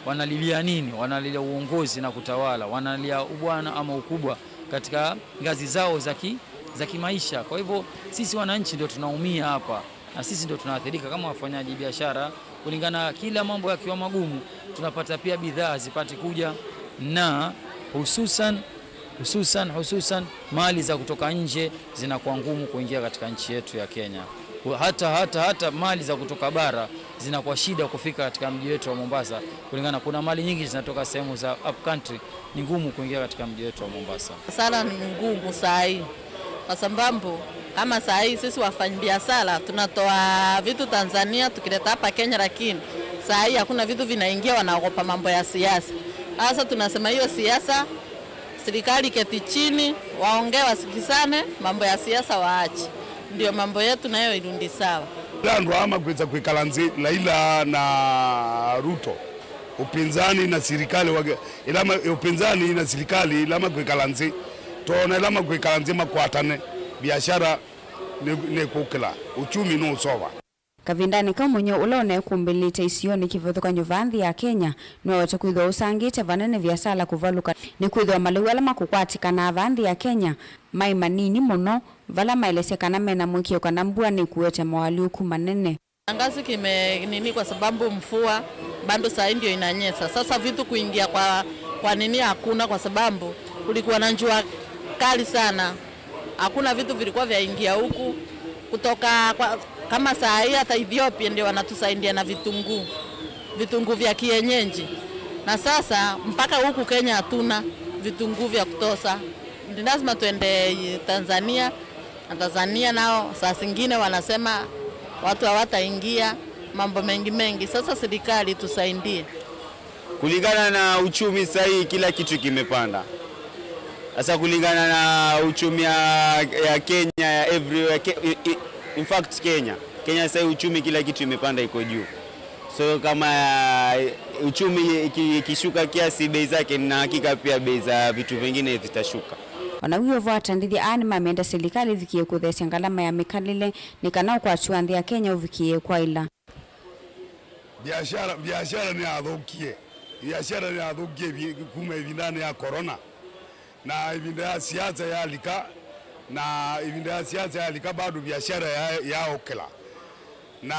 wanalilia nini, wanalilia uongozi na kutawala, wanalia ubwana ama ukubwa katika ngazi zao za ki-, za kimaisha. Kwa hivyo, sisi wananchi ndio tunaumia hapa, na sisi ndio tunaathirika kama wafanyaji biashara, kulingana kila mambo yakiwa magumu, tunapata pia bidhaa hazipati kuja, na hususan, hususan, hususan mali za kutoka nje zinakuwa ngumu kuingia katika nchi yetu ya Kenya. Hata, hata, hata mali za kutoka bara zinakuwa shida kufika katika mji wetu wa Mombasa, kulingana kuna mali nyingi zinatoka sehemu za up country, ni ngumu kuingia katika mji wetu wa Mombasa. Biashara ni ngumu saa hii, kwa sababu kama saa hii sisi wafanyabiashara tunatoa vitu Tanzania tukileta hapa Kenya, lakini saa hii hakuna vitu vinaingia, wanaogopa mambo ya siasa. Sasa tunasema hiyo siasa, serikali keti chini, waongee, wasikizane, mambo ya siasa waache. Ndio mambo yetu nayo irudi sawa. Ĩla andũ aa makwĩsa kwĩkala nzĩ, Laila na Ruto, upinzani na sirikali wake, ĩla ma-, upinzani na sirikali ĩla makwĩkala nzĩ, twoona ĩla makwĩkala nzĩ makwatane, biashara nĩ, nĩ kũkĩla, uchumi nũũsova. Kavindanĩ kau mũnyũ ũla ũneekumbĩlĩte isionĩ kĩvathũkany'o vaa nthĩ ya Kenya nĩwaweta kwĩthĩwa ũsangĩte vanene viasala kũvalũka, nĩkwĩthĩwa malĩu ala makũkwatĩkanaa vaa nthĩ ya Kenya maĩ manini mũno, vala maelesya kana mena mũĩkĩĩo kana mbua nĩkũete moalyũku manene. Kiangazi kimenini kwa sababu mvua bado saa hii ndio inanyesha. Sasa vitu kuingia kwa, kwa nini hakuna, kwa sababu kulikuwa na jua kali sana. Hakuna vitu vilikuwa vyaingia huku kutoka kwa, kama saa hii hata Ethiopia ndio wanatusaidia na vitunguu, vitunguu vya kienyeji, na sasa mpaka huku Kenya hatuna vitunguu vya kutosha. Ni lazima tuende Tanzania, na Tanzania nao saa zingine wanasema watu hawataingia, mambo mengi mengi. Sasa serikali tusaidie. Kulingana na uchumi sahii, kila kitu kimepanda. Sasa kulingana na uchumi ya, ya Kenya, ya everywhere, Ke-, i-, i-, in fact Kenya, Kenya sahii uchumi, kila kitu imepanda, iko juu. So kama, eh, uchumi iki-, ikishuka kiasi, bei zake, nina hakika pia bei za vitu vingine zitashuka. Ona wĩ o vo, atandĩthya aa nĩmamenda silikalĩ ĩvikĩe kũtheesya ngalama ya mĩkalĩle nĩ kana ũkwati wa nthĩ ya Kenya ũvikĩe kwaĩla. Biashara, biashara nĩyathũkie. Biashara nĩyathũkie vi-, kuma ĩvindanĩ ya corona. Na ĩvinda ya siasa yalika, na ĩvinda ya siasa yalika, bado biashara ya-, yaokela. Na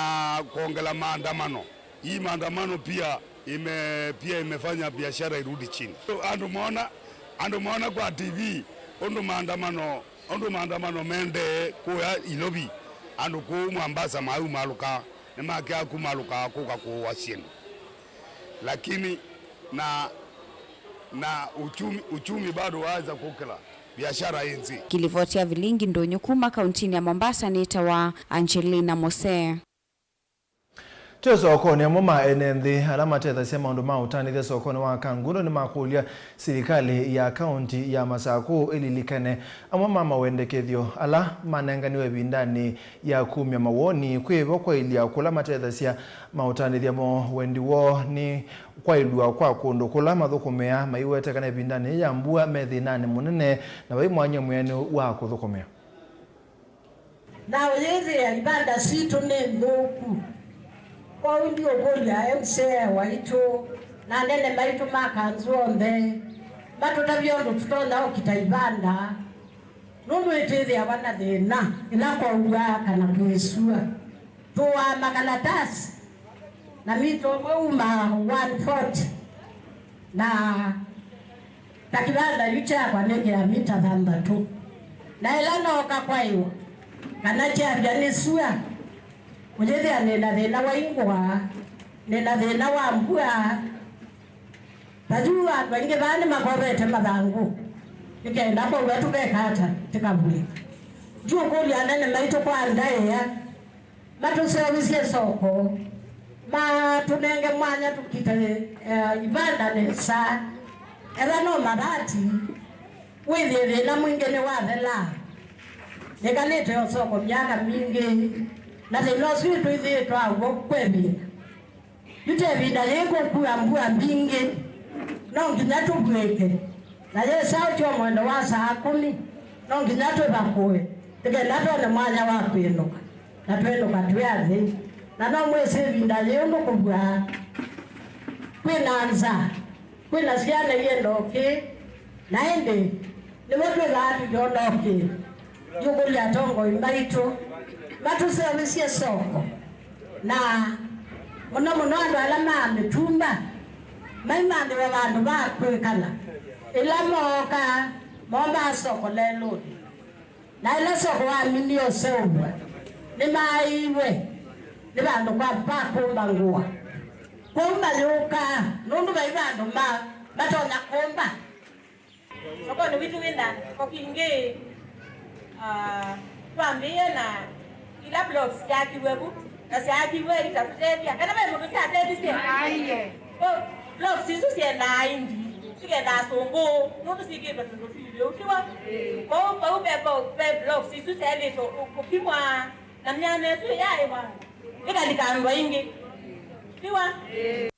kuongela maandamano. Hii maandamano pia ime-, pia imefanya biashara irudi chini. Andũ mona, andũ mona kwa T V, ũndũ maandamano, ũndũ maandamano mendee kũya Ilovi, andũ kũu Mombasa maumalũka. Nĩmakĩa kumalũka kũka kũũa syĩndũ, lakini na, na uchumi, uchumi bado waweza kũkĩla, biashara ĩ nzĩ. Kĩlivoti ya vilingi ndũnyũ kuma kauntinĩ ya Mombasa nĩtawa Angelina Mose. Twĩ sokonĩ, amwe ma ene nthĩ ala matethasya maũndũ ma ũtanĩthya sokonĩ wa Kangundo nĩmakũlya silikalĩ ya kaunti ya Masakũ ĩlilikane amwe ma mawendekethyo ala manenganiwe ĩvindanĩ ya kumya mawoni kwĩ vo kwaĩlya kũla matethasya maũtanĩthya moo. Wendi woo nĩ kwaĩlw'a kwa kũndũ kũla mathũkũmĩaa, maiweta kana ĩvindanĩ yĩĩ ya mbua me thĩnanĩ mũnene na vai mwanya mwĩanĩu wa kũthũkũmĩa. Na ũyĩthĩa ivanda sitũ nĩ nthũku. Kwoou ndiũkũlya M C A waitũ na anene maitũ ma kanzu onthe matũtavye ũndũ tũtonya ũkita ivanda. Nũndũ ĩtwĩthĩawa na thĩna ĩla kwaua kana kwĩ sua. Tũaa makalatasi na mita ũmwe umaa one forty, na ta kĩvanda yu kyakwa nĩ kĩa mita thanthatũ. Na ĩla nooka kwaĩwa kana kyavya nĩ sua, ũyĩthĩa nĩ na thĩna wa ingũa, nĩ na thĩna wa mbua. Ta yu andũ aingĩ vaa nĩmakovete mathangũ, nĩ kenda kwaua tũkeka ata tĩkavũe? Ndiũkũlya anene maitũ kwa ndaĩa matũseũvisye soko, matũnenge mwanya tũkite, eh, ivanda nesa. Ethwa no mavati, wĩthĩe thĩna mwingĩ nĩwathela. Nĩkalĩte o soko myaka mingĩ, na thĩna ũsu nĩtwĩthĩĩtwe aw'o kwa ĩvinda. Yu ta ĩvinda yĩĩ kũkua mbua mbingĩ, no nginya tũvuĩke. Na yĩsa ũtyo mwendo wa saa kũmi, no nginya twĩvakũe, nĩ kenda twone mwanya wa kwĩnũka, na twĩnũka twĩ athei. Na no mwĩsĩ ĩvinda yĩĩ ũndũ kũvuaa, kwĩ na nzaa, kwĩ na syana ienda ũkĩ, na ĩndĩ nĩvo twĩthaa tũyona ũkĩ. Ndiũkũlya atongoi maitũ matũseũvĩsye soko, na mũno mũno andũ ala ma mĩtumba maimanyĩwe vandũ va kwĩkala. Ĩla mooka, mombaa soko lelũnĩ, na ĩla soko waminie ũseũvw'a, nĩmaaĩiwe nĩ vandũ kwa, va kũmba ngũa. Kwoou mayũkaa nũndũ vai vandũ ma, matonya kũmba. Sokonĩ witũ wĩ na soko kingĩ, ah, twambĩĩe na ila blocks syaakiw'e vu, na syaakiw'e itatũtethya. Kana ve mũndũ syatethisye? Aiee. Ko blocks isu syendaa indi, sikendaa sũngũ, nũndũ syĩkĩtwe tũndũ tũilyĩ ũtiwa. Ĩĩ. Kwoou vau ve, ve blocks isu syaĩlĩte kũpimwa, na myanya ĩsu ĩyaaĩwa ĩkalika andũ aingĩ. Tiwa? Ĩĩ.